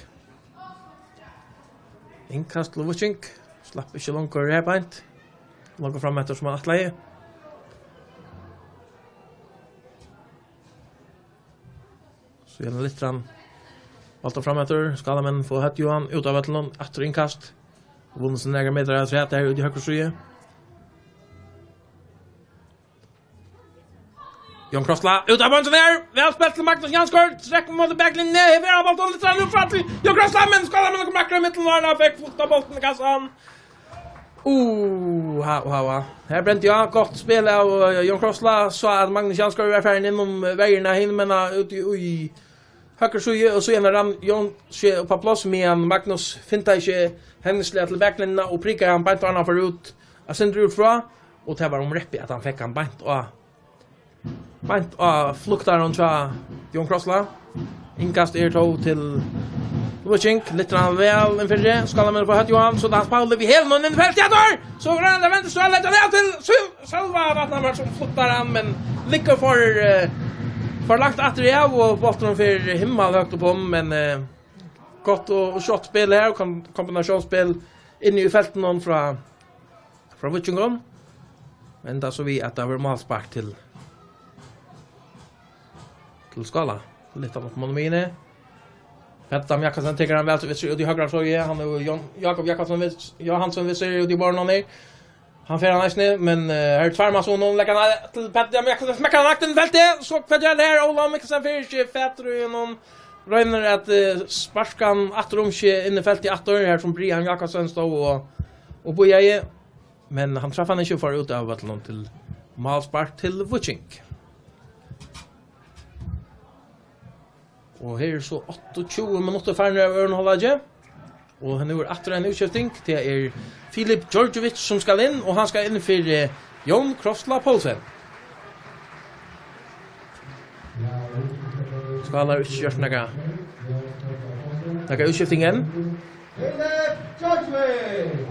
Innkast til Víking. Slapp ikki longur her beint. Longur fram eftir sum hann ætlaði. So er hann litt fram. Bóltur fram eftir. Skálamenn fáa høvdið á hann, út av vøllinum. Aftur innkast. Vunnið seg nakrar metrar afturat her úti í høgru síðu. Jón Krossla, út av beinini her. Væl spælt til Magnus Jarnskor. Trekkur móti baklinjuni. Her fer hann bóltin litt fram, nú fram til Jón Krossla, men Skálamenn koma akkurát í millum, og hann fekk flutt bóltin í kassan. Uh, ha, ha, ha. Her brendi eg á. Gott spæl av, eh, Jón Krossla. Sá at Magnus Jarnskor var farin inn um, eh, verjuna hin, men, eh, úti í høgru síðu, og síðan rann Jón seg upp á pláss, meðan Magnus fintaði seg hepnisliga til baklinjuna og prikaði hann beint áðrenn hann fór út, eitt sindur út frá, og tað var um reppið, at hann fekk hann beint á, beint á fluktaran hjá Jón Krossla. Innkast er tó til Víking, lyftir hann væl inn fyri, Skálamenn fáa høvdið á hann, so tað er Hans Pauli við hælunum inn í feltið, ja, so er hann, vendur so, leggur hann av til Sølva Vatnamar, sum fluttar hann, men liggur for, eh, for langt aftur av, og bólturin fer himmalhøgt upp um, men, eh, gott og, og skjótt spæl her, kom-, kombinatiónsspæl inni í feltinum frá, frá Víkingum. Men tað so við, at tað var málspark til, til Skála. Litt av mot miðjuni. Petter Dam Jakobsen tekur hann væl til vinstru út í høgra fløy. Hann er jo Jon-, Jakob Jakobsen við, Johansson við sær út í borðinum her. Hann fer hann eisini, men, eh, her er tvær manns undan, leggur hann til Petter Dam Jakobsen, smekkar hann langt inn í feltið, so hvat ger hann her? Óla Mikkelsen fer ikki fatur í honum, roynir at, eh, sparka hann aftur um seg inn í feltið aftur, her sum Brian Jakobsen stóð og, og bíðaði, men hann traff hann ikki og fór út av vøllinum til málspark til Víking. Og her eru so áttaogtjúgu minuttir farnir av øðrum hálvleiki. Og nú er aftur ein útskifting. Tað er Filip Djordjevic, sum skal inn, og hann skal inn fyri, eh, Jón Krossla Poulsen. Skála hevur ikki gjørt nakað, nakað útskifting enn. Filip Djordjevic!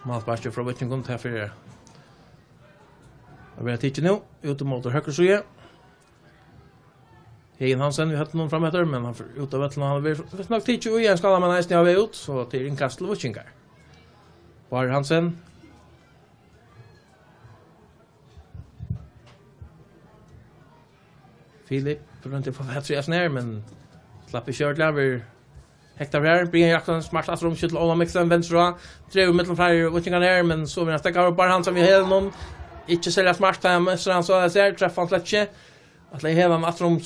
Málsparkið frá Víkingum, tað fer at verða tikið nú, út móti høgru síðu. Heðin Hansen, vit høvdu hann fram eftir, men hann fer út av vøllinum, hann verður vist nokk tikið í, ein Skálamann eisini á veg út, so tað er innkast til Víkingar. Bár Hansen. Filip royndi at fáa fatur í hasum her, men slapp ikki ordiliga, verður hektað her. Brian Jakobsen, smart aftur um, skjøt til Óla Mikkelsen, venstre á, dregur millum fleiri víkingar her, men so verður hann steðgaður, Bár Hansen við hælinum. Ikki serliga smart, tá hann missir hann, so at siga, treftir hann slett ikki. Ætlaði at hæla hann aftur um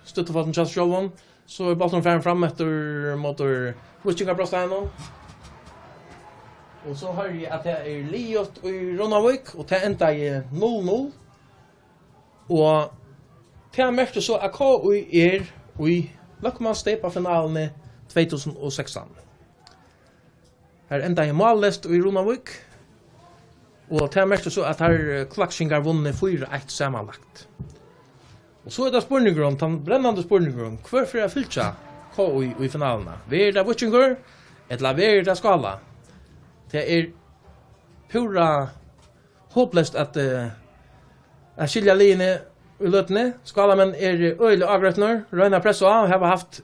støttufótin hjá sær sjálvum. So er bólturin farin fram eftir móti víkingabrotslagnum. Og so hoyri eg, at tað er liðugt í Runavík, og tað endaði null null. Og tað merkir so, at K I er í løgmanssteypafinaluni tvey túsund og sekstan. Har endaði málleyst í Runavík, og tað merkir so, at teir, eh, klaksvíkingar vunnu fýra eitt samanlagt. Og so er tað spurningurin, tann brennandi spurningurin, hvør fer at fylgja K I í finaluna? Verður tað Víkingur, ella verður tað Skála? Tað er púra hopleyst at, eh, at skilja liðini í løtuni. Skálamenn eru øgiliga ágrýtnir, royna at pressa á, hava havt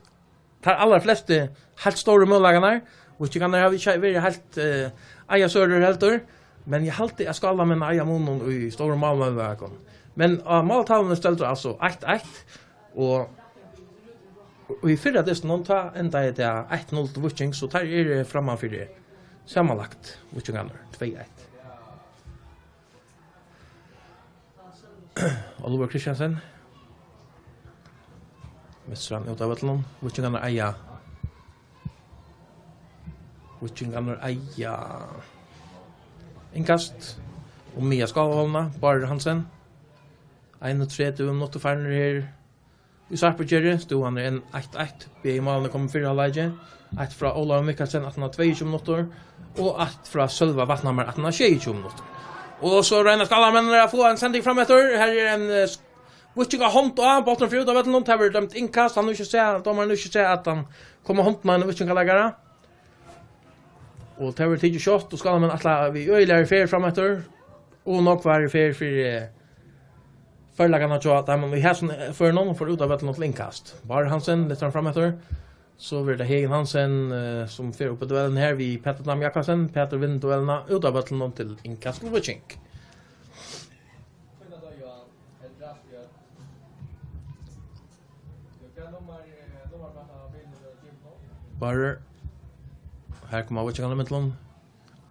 teir allarflestu heilt stóru møguleikarnar. Víkingarnir hava ikki verið heilt, eh, eiga Sørur heldur, men eg haldi, at Skálamenn eiga munin í stórum málmøguleikum. Men á máltalvuni stendur altso eitt eitt, og í fyrra dystinum, tá endaði tað eitt null til Víking, so teir eru frammanfyri Samanlagt, Víkingarnir, tvey eitt. Oliver Christiansen. Missir hann út av vøllinum. Víkingarnir eiga. Víkingarnir eiga. Innkast. Og miðja Skálahálvuna, Bárður Hansen. Einogtretivu minuttir farnir her. Í Sarpugerði, støðan er enn eitt eitt. Bæði málini komu í fyrra hálvleiki. Eitt frá Ólavi Mikkelsen, aftan á tveyogtjúgu minuttir, og eitt frá Sølva Vatnhamar, aftan á sjeyogtjúgu minuttir. Og so royna Skálamenn at fáa eina sending fram eftir. Her er ein, eh, sk-, Víkinga hond á, bólturin fer út av vøllinum, tað verður dømt innkast. Hann hevur ikki sæð, dómarin hevur ikki sæð, at hann kom á hondina á einum Víkingaleikara. Og tað verður tikið skot, og Skálamenn ætla við øgiligari ferð fram eftir. Og nógvari ferð fyri, eh, førleikarnar hjá teimum í hesum, eh, førinum, og fer út av vøllinum til innkast. Bárður Hansen lyftir hann fram eftir. So verður tað Heðin Hansen, eh, sum fer upp í duellin her við Petur Dam Jakobsen. Petur vinnur duellina út av vøllinum til innkast til Víking. Bárður. Her koma Víkingarnir í millum.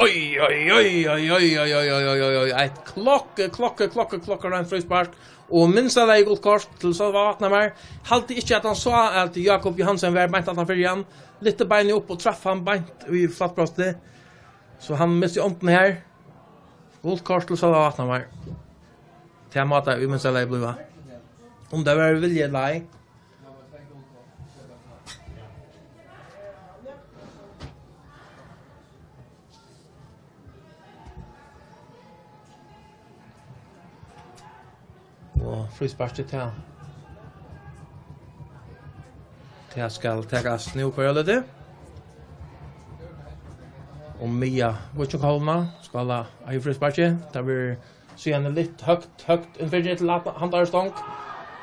Oj, oj, oj. Eitt klokku, klokku, klokku, klokkureint fríspark. Og minsta lagi gult kort til Sølva Vatnhamar. Haldi ikki, at hann sá, at Jakob Johansen var beint aftan fyri hann. Lyfti beinið upp og traff hann beint í flatt. So hann misti hondina her. Gult kort til Sølva Vatnhamar. Tað má tað í minsta lagi blíva. Um tað var vilji ella ei. Og frísparkið til. Tað skal takast nú, hvørja løtu. Og miðja Víkingahálvuna, Skála eigur frísparkið. Tað verður síðani lyft høgt, høgt inn fyri til at handara stong.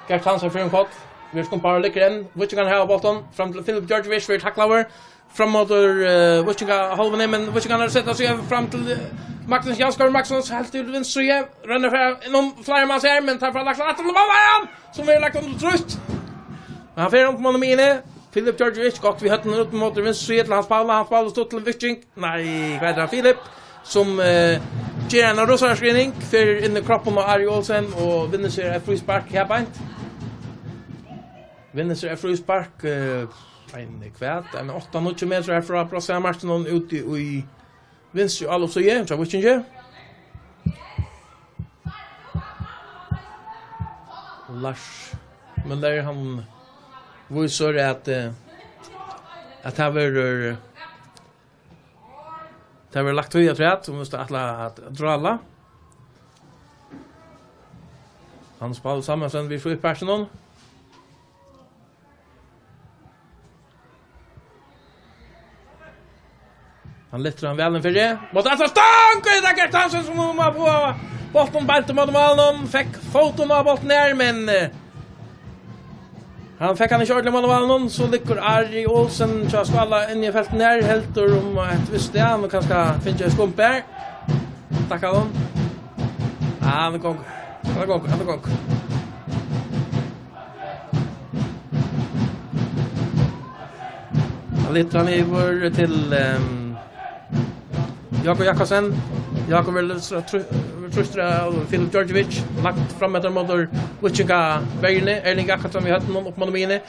Gert Hansen fyri um koll. Verður skumpaður og liggur enn. Víkingarnir hava bóltin. Fram til Filip Georgievic, verður taklaður. Fram móti, eh, Víkingahálvuni, men Víkingarnir seta seg fram til, eh, Magnus Jarnskor. Magnus heilt til vinstru síðu, rennur fram um fleiri manns her, men tað fær lagt aftur til Valvaran, sum verður lagt undir trýst. Men hann fer um á miðjuni. Filip Georgievic, gott við høvdinum út móti vinstru síðu til Hans Paula. Hans Paula stutt til Víking. Nei, hvat er tað, Filip, sum, eh, ger eina rosaskrivning, fer inn í kroppin á Ari Olsen og vinnur sær eitt fríspark her beint. Vinnur sær eitt fríspark, eh, ein hvat, ein átta níggju metrar her frá brotsseiðamarkinum úti í vinstru álopssíðu hjá Víkingi. Lars Møller, hann vísir at, eh, at tað verður, tað verður lagt tíð afturat, um vit ætla at drála. Hans Paul Samuelsen við frísparkinum. Hann lyftir hann væl inn fyri. Móti aftur stong! Og tað er Gert Hansen sum hevur fingið bóltin beint ímóti málinum. Fekk fótin á bóltin her, men, eh, hann fekk hann ikki ordiliga ímóti málinum. So liggur Ari Olsen hjá Skála inni í feltinum her. Heldur um eitt visst stað. Hann hevur kanska fingið skump her. Takk hann. Ja, hann er í gongd. Hann er í gongd. Hann er í gongd. Hann lyftir hann yvir til, ehm, Jakob Jakobsen. Jakob verður tr-, tr-, trýstur av Filip Georgievic. Lagt fram eftir móti víkingaverjuni. Erling Jakobsen við høvdinum upp móti miðjuni.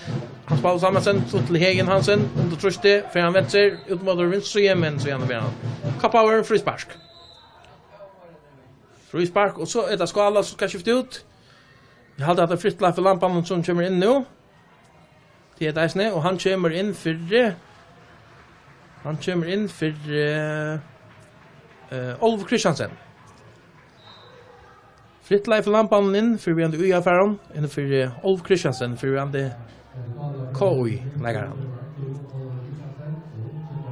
Hans Paul Samuelsen, so til Heðin Hansen. Undir trýsti, fer hann venstur, út móti vinstru síðu, men síðani fer hann. Kappaður, fríspark. Fríspark, og so er tað Skála sum skal skifta út. Eg haldi, at tað er Fritleif Lampan, sum kemur inn nú. Tað er tað eisini, og hann kemur inn fyri, hann kemur inn fyri, eh, Ólaf Christiansen. Fritleif Lampan inn, fyrrverandi Í F-arin, inn fyri Ólaf Christiansen, fyrrverandi K Í-leikaran.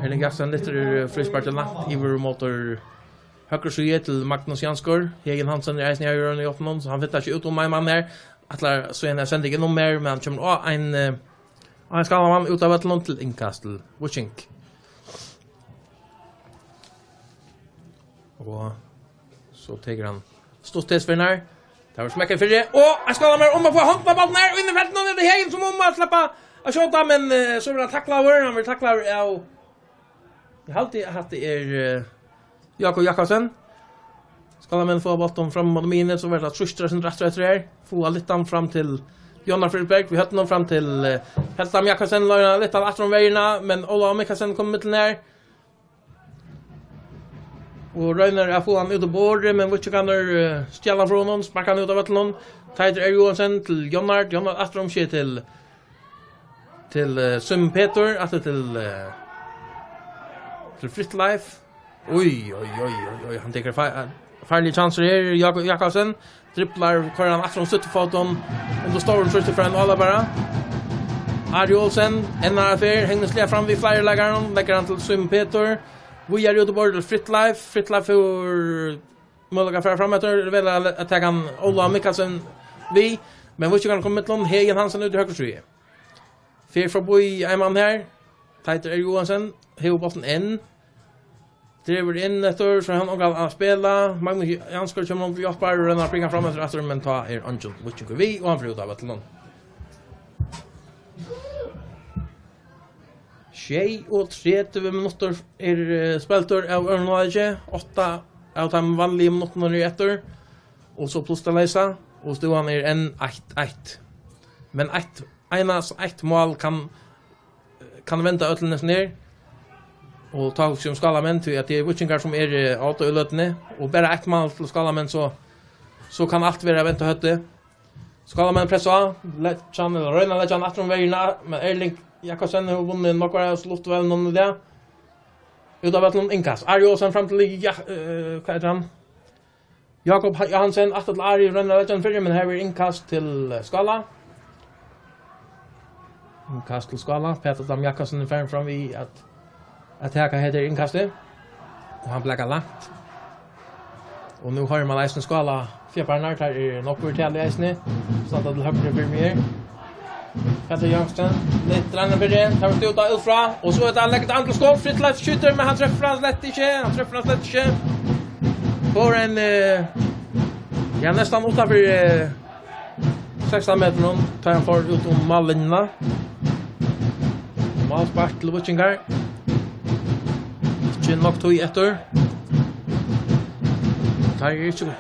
Erling Jakobsen lyftir frísparkið langt yvir móti høgru síðu til Magnus Jarnskor. Heðin Hansen er eisini her í hjørnunum, so hann fittar seg út um ein mann her. Ætlar so eina sending inn um her, men hann kemur á ein, eh, á ein Skálamann út av vøllinum til innkast til Víking. Og so tekur hann stutt til Svernar. Tað var smekkur fyri, og ein Skálamaður um at fáa hondina á bóltin her, og inn í feltinum er tað Heðin sum um at sleppa at skjóta, men, eh, so verður hann taklaður, hann verður taklaður av Eg haldi, at hatta er, eh, Jákup Jakobsen. Skálamenn fáa bóltin fram móti miðjuni, so verður tað trýstur eitt sindur aftur eftir her. Fáa lyftan fram til Jónar Friðberg, við høvdinum fram til, eh, Petur Dam Jakobsen, leiðir hann lyftan aftur um verjuna, men Ólavur Mikkelsen kemur í millum her. Og roynir at fáa hann út á borðið, men víkingarnir, eh, stjala hann frá honum, sparka hann út av vøllinum. Teitur R. Johansen til Jónar, Jónar aftur um skeið til, til, eh, Símun Petur, aftur til, eh, til Fritleif. Oj, oj, oj, oj, oj, hann tekur fa-, farligar kjansir her, Jákup Jakobsen. Driblar, koyrir hann aftur um støttufótin, undir stórum trýsti frá ein álappara. Ari Olsen, enn eina ferð, hegnisliga fram við fleiri leikarum, leggur hann til Símun Petur. Víðari út á borðið til Fritleif. Fritleif hevur møguleika at fara fram eftir, velur at taka hann Óla Mikkelsen við, men víkingarnir koma í millum, Heðin Hansen út í høgru síðu. Fer forbi ein mann her, Teitur R. Johansen, hevur bóltin enn. Dregur inn eftir, so hann ongan at spæla. Magnus Jansgaard kemur til hjálpar, og roynir at bringa fram eftir aftur, men tá er eingin víkingur við, og hann fer út av vøllinum. Sjeyogtretivu minuttir er, eh, spældir av øðrum hálvleiki. Átta av teimum vanligu minuttunum eru eftir, og so pluss tað leysa, og støðan er enn eitt eitt. Men eitt, einans eitt mál kann, kann venda øllum hesum her. Og tá hugsi eg um skálamenn, tí at tað eru víkingar sum eru, eh, á tí í løtuni, og bara eitt mál til skálamenn, so, so kann alt vera vent á høvdið. Skálamenn pressa á, leggja hann, ella royna at leggja hann aftur um verjuna, men Erling Jakobsen hevur vunnið nógvar av luftuevnum í dag. Út av øllum innkast. Ari Olsen fram til Ja-, eh, hvat eitur hann? Jákup Ha-, Johansen, aftur til Ari, roynir at leggja hann fyri, men her verður innkast til, eh, Skála. Innkast til Skála. Petur Dam Jakobsen er farin fram við at, at taka hetta innkastið. Og hann blakar langt. Og nú hoyrir mann eisini Skála feppararnar, teir eru nógvir í tali eisini. Standa til høgru fyri meg her. Petur Jørgensen, litt rennur fyri, tar við stúta út frá, og so er tað lekkurt andlitsskot, Fritleif skjýtur, men hann trefur hann slett ikki, hann trefur hann slett ikki. Fær ein, eh, ja, næstan uttanfyri, eh, sekstan metrum, tá hann fær út um mállinjuna. Málspark til víkingar. Ikki nógv tíð eftir. Teir eru ikki,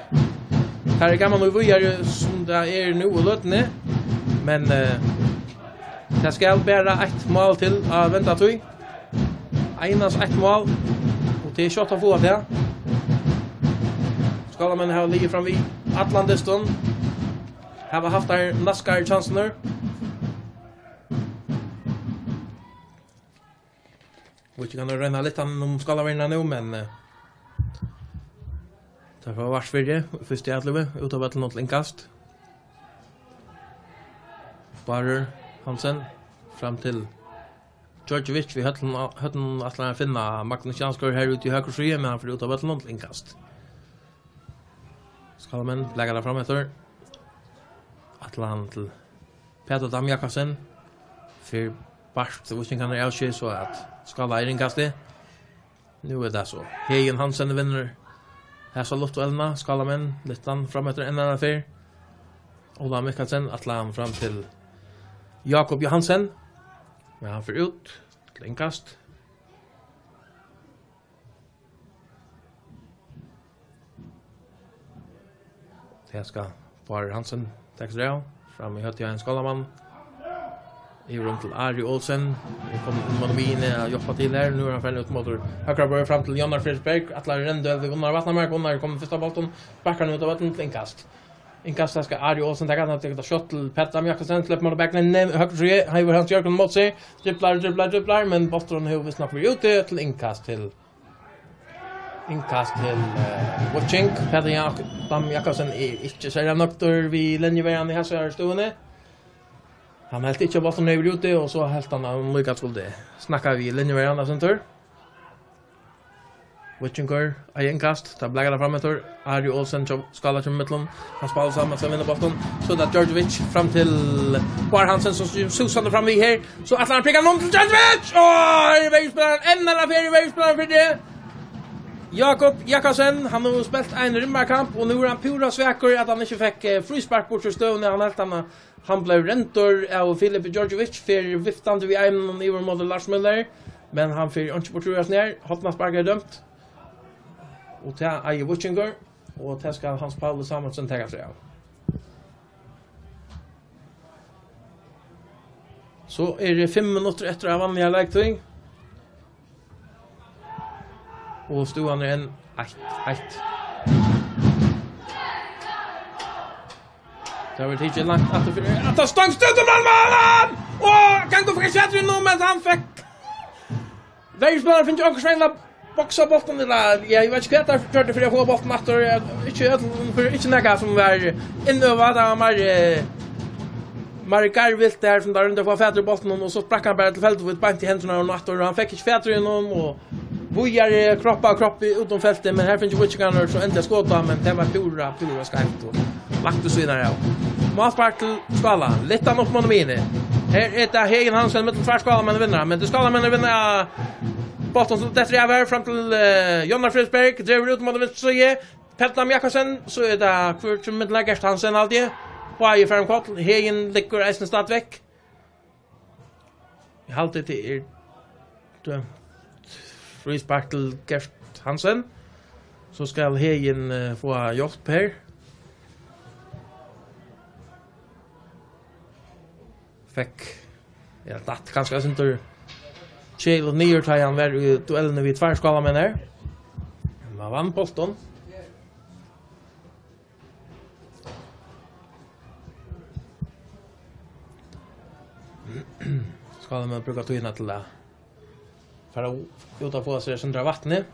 teir eru gaman og víðari, sum tað er nú í løtuni, men, eh, tað skal bara eitt mál til at venda tí. Einans eitt mál, og tað er skjótt at fáa tað. Skálamenn hava ligið fram við allan dystin. Hava havt teir næstkar kjansirnar. Víkingarnir royna at lyfta hann um skálaverjuna nú, men, eh, teir fáa vart fyri í fyrstu atløgu, út av vøllinum til innkast. Bárður Hansen, fram til Djordjevic, við høvdinum, høvdinum ætlar hann at finna Magnus Jansgaard her úti í høgru síðu, men hann fer út av vøllinum til innkast. Skálamenn blaka tað fram eftir. Ætlar hann til Petur Dam Jakobsen. Fer bart til víkingarnar í avskeið, so at Skála er innkastið. Nú er tað so. Heðin Hansen vinnur hesa luftuevnina. Skálamenn, lyfta hann fram eftir enn eina ferð. Óla Mikkelsen, ætlar hann fram til Jákup Johansen. Men hann fer út til innkast. Tað skal Bárður Hansen taka sær av. Fram í høvdið á ein skálamann. Yvir um til Ari Olsen. Er komin inn móti miðjuni at hjálpa til her. Nú er hann farin út móti høgra bø, fram til Jónar Friðberg. Ætlar at renna duell við Gunnar Vatnarmark. Gunnar er komin fyrst á bóltin. Sparkar hann út av vøllinum til innkast. Innkast, tað skal Ari Olsen taka. Hann tekur tað skjótt til Petur Dam Jakobsen. Sleppur móti baklinjuni. Høgru síðu. Hevur Hans Jørgen móti sær. Driblar, driblar, driblar. Men bólturin hevur vist nokk verið úti til innkast til Innkast til, eh, Víking. Petur Jak-, Dam Jakobsen er ikki serliga nøgdur við linjuverjan í hesari støðuni. Hann helt ikki, at bólturin hevur verið úti, og so helt hann, at hann líka skuldi snakka við linjuverjan, eitt sindur. Víkingur, eitt innkast, tað blakar tað fram eftir. Ari Olsen, Skála kemur í millum. Hann spælir saman, skal vinna bóltin. So er tað Djordjevic fram til Bárð Hansen, sum sus-, susar fram við her. So ætlar hann at prikka hann um til Djordjevic! Og her er verjuspælarin, enn eina ferð er verjuspælarin fyri. Jákup Jakobsen, hann hevur spælt ein rimmarkamp, og nú er hann púra svakur, at hann ikki fekk, eh, fríspark burtur úr støðuni. Hann helt hann, hann bleiv rendur av Filip Djordjevic, fer viftandi við arminum yvir móti Lars Müller. Men hann fer einki burtur úr hasum her. Hornaspark er dømt. Og tað eigur Víkingur. Og tað skal Hans Pauli Samuelsen taka seg av. So eru fimm minuttir eftir av vanligari leiktíð. Og støðan er enn eitt eitt. Tað verður tikið langt aftur fyri. At tað stongst út um hann, mann! Og Gango fekk ikki fatur í honum, men hann fekk. Verjuspælarin fekk onkur svein at boksa bóltin, ella, ja, eg veit ikki hvat teir gjørdu fyri at fáa bóltin aftur. Ja, ikki øll, fyri ikki nakað sum var innøvað, tað var meir, eh, meir garvilt har, sum teir royndu at fáa fatur í bóltinum, og so sprakk hann bara tilfeldigvis beint í hendurnar á honum aftur, og hann fekk ikki fatur í honum, og víðari kropp á kropp í, út um feltið, men her fingu víkingarnir so endiliga skotið, men tað var púra, púra skeivt og langt í síðuna av. Málspark til Skála, lítið upp móti miðjuni. Her er tað Heðin Hansen millum tveir skálamenn og vinnur, men tað er skálamenn og vinnur, bóltin sum dettur av her fram til, eh, Jonna Friðberg, dregur út móti vinstru síðu. Petur Dam Jakobsen, so er tað hvør sum millum Gert Hansen, haldi eg. Báðir fara um koll, Heðin liggur eisini staðfest. Eg haldi, tað er dømt fríspark til Gert Hansen. So skal Heðin, eh, fáa hjálp her. Fekk, ja, datt kanska eitt sindur keðiligt niður, tá hann var í duellini við tveir skálamenn her. Men hann vann bóltin. Skálamenn brúka tíðina til at fara út at fáa sær eitt sindur av vatni.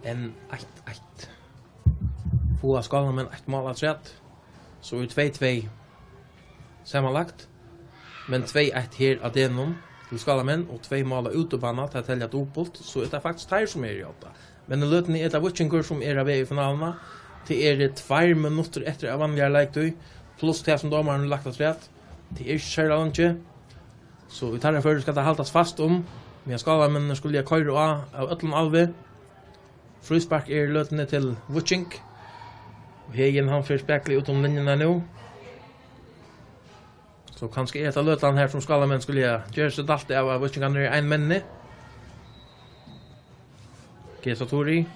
Enn eitt eitt. Fáa skálamenn eitt mál afturat, so er tvey tvey samanlagt. Men tvey eitt her á degnum til skálamenn og tvey mál á útibana, tað telja dupult, so er tað faktiskt teir, sum eru í odda. Men í løtuni er tað Víkingur, sum er á veg í finaluna. Tað eru tveir minuttir eftir av vanligari leiktíð, pluss tað, sum dómarin hevur lagt afturat. Tað er ikki serliga leingi. So í teirra føri skal tað haldast fast um, meðan skálamenninir skulu koyra á av øllum alvi. Fríspark er í løtuni til Víking. Og Heðin, hann fer spakuliga út um linjuna nú. So kanska er hetta løtan her, sum skálamenn skulu gera seg dælt av, at víkingarnir eru ein menni. Gesa Turi.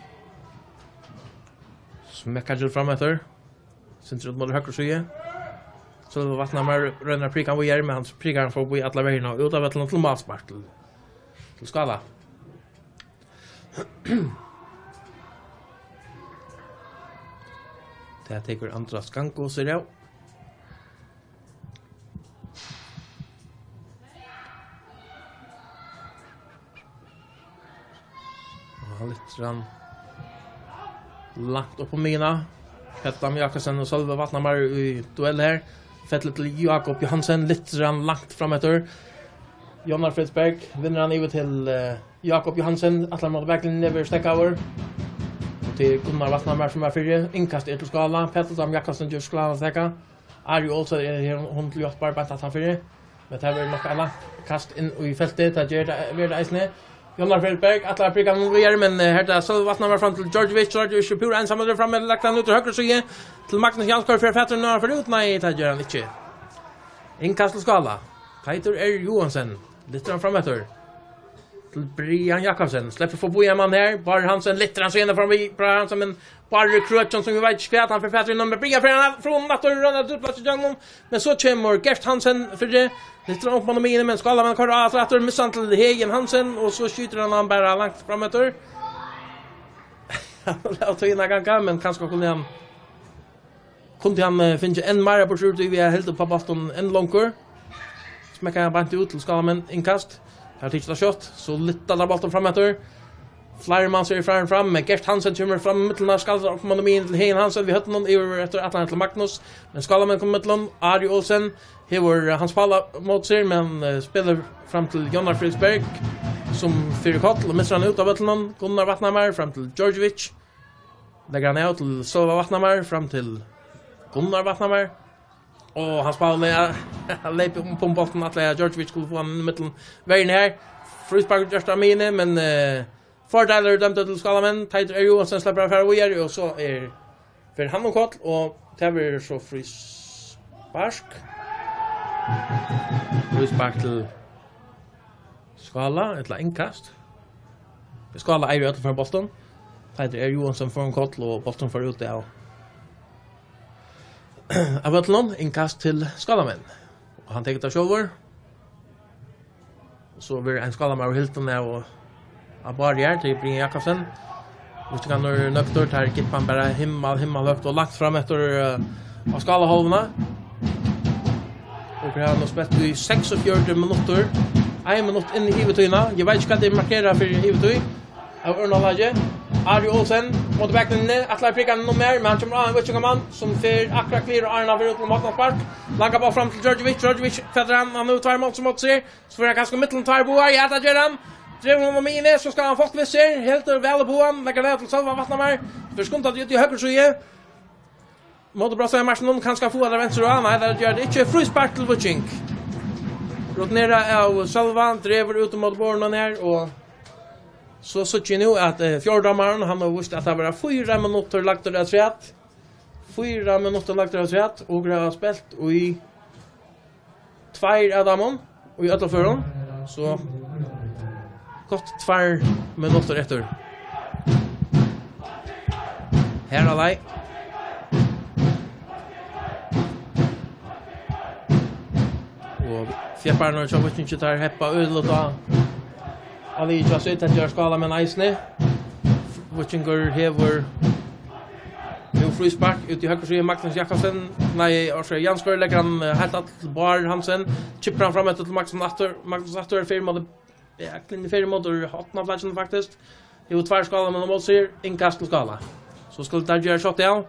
Smekkar til fram eftir. Sindur út móti høgru síðu. Sølvi Vatnamar roynir at prika hann víðari, men hann prikar hann forbi allar verjurnar og út av vøllinum til málspark til, til Skála. Tað tekur Andras Gango sær av. Og hann lyftir hann langt upp á miðjuna. Petur Dam Jakobsen og Sølvi Vatnamar í duell her. Fellur til Jakob Johansen, lyftir hann langt fram eftir. Jónar Friðberg vinnur hann yvir til, eh, Jakob Johansen, ætlar móti baklinjuni, verður steðgaður. Og til Gunnar Vatnamar, sum er fyri. Innkast er til Skála. Petur Dam Jakobsen ger Skála steðga. Ari Olsen er her, hon til hjálpar, beint aftan fyri. Men tað verður nokk eitt langt kast inn í feltið, tað ger tað, verður tað eisini. Jónar Friðberg, ætlar at prika hann víðari, men, eh, her er tað Sølvi Vatnamar fram til Djordjevic. Djordjevic er púra einsamallur frammi, lagt hann út í høgru síðu. Til Magnus Jarlskóg, fer fatur, nú hann fer út, nei, tað ger hann ikki. Innkast til Skála. Teitur R. Johansen, lyftir hann fram eftir. Til Brian Jakobsen, sleppur forbi ein mann her. Bárður Hansen, lyftir hann so fram við Bárður Hansen, men Bárður Krøkján, sum vit veit ikki hvat, hann fer fatur í honum, men Brian fer hann frá honum aftur, roynir at dribla seg ígjøgnum, men so kemur Gert Hansen fyri, lyftir hann upp á miðjuna, men Skálamenn koyra á aftur, aftur, missir hann til Heðin Hansen, og so skjýtur hann hann bara langt fram eftir. Hann læt tíðina ganga, men kanska kundi hann Kundi hann, eh, fingið enn meira burtur úr tí við at halda upp á bóltin enn longur. Smekkar hann beint út til Skálamenn, innkast. Her tikið tað skjótt, so lyfta teir bóltin fram eftir. Fleiri manns eru farin fram, men Gert Hansen kemur fram í millum, skal upp á miðjuna til Heðin Hansen, við høvdinum yvir eftir ætlan til Magnus. Men Skálamenn koma í millum, Ari Olsen hevur, eh, Hans Pála móti sær, men, eh, spælir fram til Jónar Friðberg, sum fer í koll og missir hann út av vøllinum. Gunnar Vatnamar fram til Djordjevic. Leggur hann av til Sølva Vatnamar, fram til Gunnar Vatnamar. Og Hans Páli, ja, hann leypur um, um bóltin, ætlaði at Djordjevic skuldi fáa hann í millum verjurnar her. Fríspark gjørt av miðjuni, men, eh, fordeilur dømdur til Skálamenn. Teitur R. Johansen sleppur at fara víðari, og so er Fer hann um koll, og tað verður so fríspark. Fríspark til Skála, ella innkast. Skála eigur í øllum førum bóltin. Teitur R. Johansen fær um koll, og bólturin fer út av, av vøllinum. Innkast til Skálamenn. Og hann tekur tað sjálvur. Og so verður ein skálamaður hildin av og á barr her til Brian Jakobsen. Víkkingarnir nøgdir, tær gippa hann bara himmal, himmal høgt og langt fram eftir, eh, á skálahálvuna. Og her hava nú spælt í seksogfjøruti minuttir. Ein minutt inn í yvirtíðina. Eg veit ikki hvat tey markera fyri yvirtíð. Av ørnalagi. Ari Olsen, móti baklinjuni, ætlar at prika hann um her, men hann kemur á ein víkingamann, sum fer akkurát klyvir áðrenn hann fer út um hornaspark. Langar ball fram til Djordjevic, Djordjevic, hvat er hann? Hann hevur tveir mál sum móti sær. So fer hann kanska millum tveir báðar, ja, tað ger hann. Dregur hann um miðjuni, so skal hann fáa við sær. Heldur væl upp á hann, leggur hann til Sølva Vatnamar. Fer skundandi út í høgru síðu. Móti Brosteinar Martinum, kanska fáa teir venstur á. Nei, tað ger tað ikki. Fríspark til Víking. Rutinerað av Sølva, dregur út móti borðinum her, og so síggi eg nú, at, eh, fjórða dómarin, hann hevur víst, at tað verða fýra minuttir lagdir afturat. Fýra minuttir lagdir afturat, og okur hava spælt í tveir av teimum í øllum førum, so gott tveir minuttir eftir. Her á leið. Og fjeppararnir hjá Víkingi, teir heppa øgiliga á, á liðið hjá sær, tað gera Skálamenn eisini. Víkingur hevur nú fríspark út í høgru síðu, Magnus Jakobsen, nei, orsaka, Jansgaard leggur hann, eh, heilt aftur til Bárð Hansen, kippar hann fram eftir til Magnus aftur, Magnus aftur, fer ímóti, ja, fer ímóti hornaflagginum faktiskt. Hevur tveir Skálamenn ímóti sær, innkast til Skála. So skulu teir gera skot av.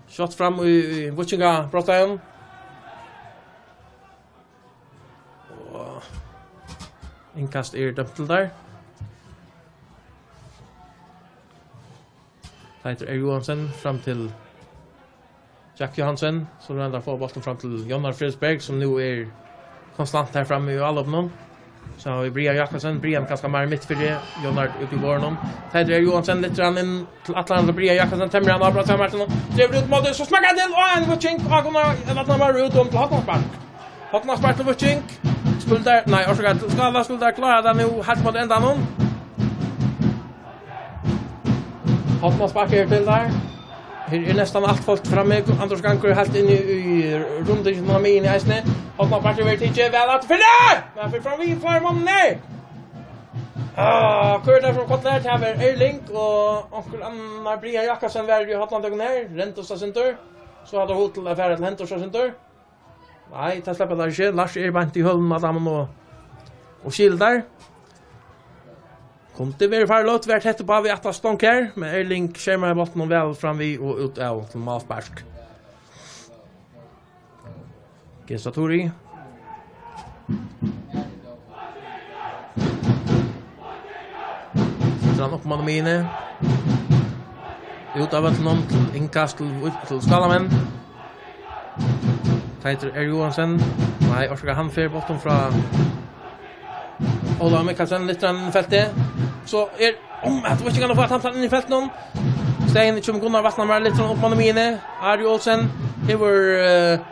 Skot fram í, í Víkinga brotsteigin. Og innkast er dømt til teir. Teitur R. Johansen fram til Jack Johansen, so roynir at fáa bóltin fram til Jónar Friðberg, sum nú er konstant her frammi í álopinum. So hava vit Brian Jakobsen, Brian kanska meir mitt fyri, Jónar úti í borðinum. Teitur R. Johansen lyftir hann inn til, ætlar hann til Brian Jakobsen, temmir hann á brotsteigin, dregur út móti, so smakkar hann til, og ein Víking, og hann kunnu latið hann vera út um til hornaspark. Hornaspark til Víking. Skulu teir, nei, orsaka, til Skála, skulu teir klára tað nú heilt móti endanum. Hornaspark er til teir. Her er næstan alt fólk frammi. András Gangur er heilt inni í, í rundinum á miðjuni eisini. Hornaspark er verið tikið væl aftur fyri. Men hann fer fram við fleiri monnum her. Ah, hvør er tað sum kollar? Tað er Erling og onkur annar. Brian Jakobsen var í hornatøkuni her. Rendist eitt sindur. So hevur hann hug til at fara til hendurs eitt sindur. Nei, tað sleppa teir ikki. Lars er beint í hølunum á teimum og, og skilir teir. Kundi verið farligt, verið tætt uppá við aftan stonk her, men Erling skermar bóltin væl fram við og út av til málspark. Gesa Turi. Setur hann upp móti miðjuni. Út av vøllinum til innkast til, til Skálamenn. Teitur R. Johansen. Nei, orsaka, hann fer bóltin frá Ólavi Mikkelsen, lyftir hann inn í feltið. So er, um, at Víkingar fáa tampað hann inn í feltinum. Stein kemur Gunnar Vatnamar, lyftir hann upp móti miðjuni. Ari Olsen hevur, eh,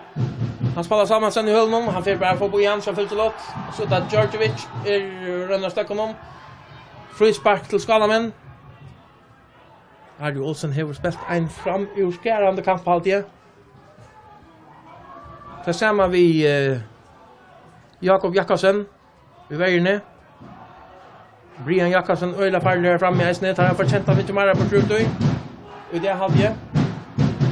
hann spælir saman seg í hølunum. Hann fer bara forbi hann, so fylgir lot. So tað Djordjevic er, eh, roynir at støkka honum. Fríspark til Skálamenn. Ari Olsen hevur spælt ein framúrskarandi kamp, haldi eg. Tað sama við, eh, Jakob Jakobsen í verjuni. Brian Jakobsen øgiliga farligur her frammi eisini. Teir hava fortjent at fingið meira burtur úr tí. Og tað haldi eg.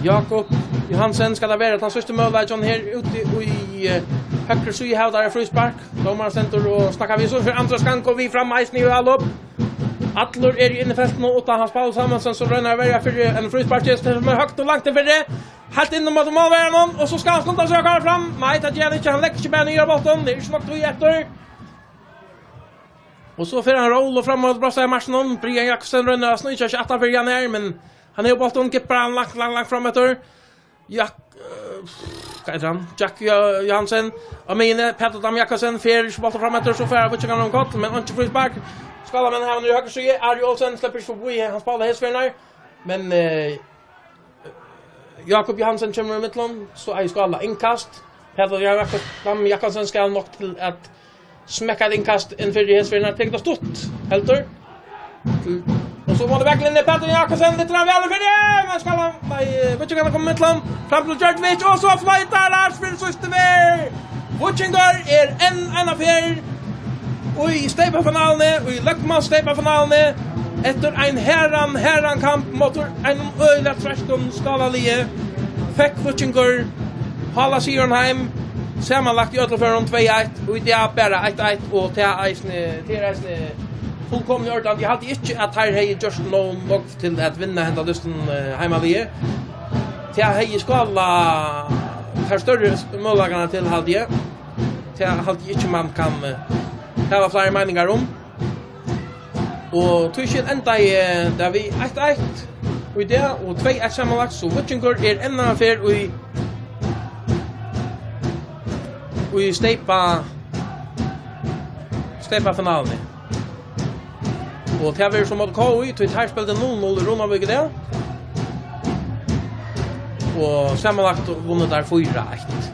Jakob Johansen, skal tað vera tann síðsti møguleikin her úti í, eh, høgru síðu, har tað er fríspark. Dómarin stendur og snakkar við, so fer András Gangur við fram eisini í álop. Allir eru inni í feltinum, uttan Hans Paul Samuelsen, sum roynir at verja fyri ein fríspark, sum er høgt og langt inn fyri. Heilt inn móti málverjanum, og so skal hann skunda seg at koyra fram. Nei, tað ger hann ikki, hann leggur ikki bara niður á bóltin, tað er ikki nokk tíð eftir. Og so fer hann róliga fram móti brotsteigamarinum. Brian Jakobsen roynir at sníkja seg aftan fyri hann her, men hann hevur bóltin, gippar hann langt, langt, langt fram eftir. Jak-, eh, hvat eitur hann? Jack Jo-, Johansen. Á miðjuni, Petur Dam Jakobsen, fer ikki bóltin fram eftir, so fær hann Víkingar um koll, men einki fríspark. Skálamenn hava nú í høgru síðu, Ari Olsen sleppur ikki forbi, hann spælir hesa ferðina. Men, eh, eh, Jakob Johansen kemur í millum, so er Skála innkast. Pætur Jakobsen skal nokk til at smekka eitt innkast inn fyri hesferðina, tekur tað stutt, heldur. Og so má tað væl inn í Pætur Jakobsen, litir hann væl fyri, men Skála, nei, Víkingar koma í millum, fram til Djordjevic, og so floytar Lars fyri síðstu ferð. Víkingur er enn eina ferð í steypafinaluni, í løgmanssteypafinaluni, eftir ein harðan, harðan kamp móti einum øgiliga treystum Skálaliði, fekk Víkingur Hála sigurin heim, samanlagt í øllum førum tvey eitt, og í dag bara eitt eitt, og tað er eisini, tað er eisini fullkomiliga í ordan. Eg haldi ikki, at teir hevði gjørt nóg nógv til at vinna henda dystin, eh, heimaliðið. Tað hevði Skála teir størri møguleikarnar til, haldi eg. Tað haldi eg ikki, man kann, eh, hava fleiri meiningar um. Og tí skil endaði, eh, tað við eitt eitt í dag, og tvey eitt samanlagt, so Víkingur er enn eina ferð í, í steypa, steypafinaluni. Og tað verður so móti K I, tí teir spældu null null í Runavík í dag. Og samanlagt vunnu teir fýra eitt.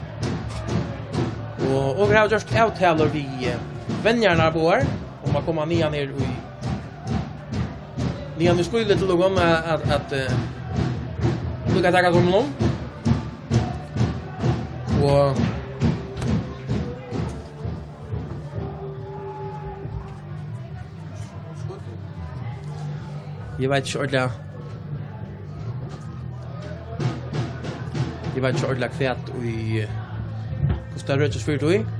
Og okur hava gjørt avtalur við, eh, venjararnar báðar, um at koma niðan her í, niðan í skýlið til okum, at, at, at, eh, líka taka teimum. Og eg veit ikki ordiliga, eg veit ikki ordiliga, hvat í, hvussu tað røkist fyri tí.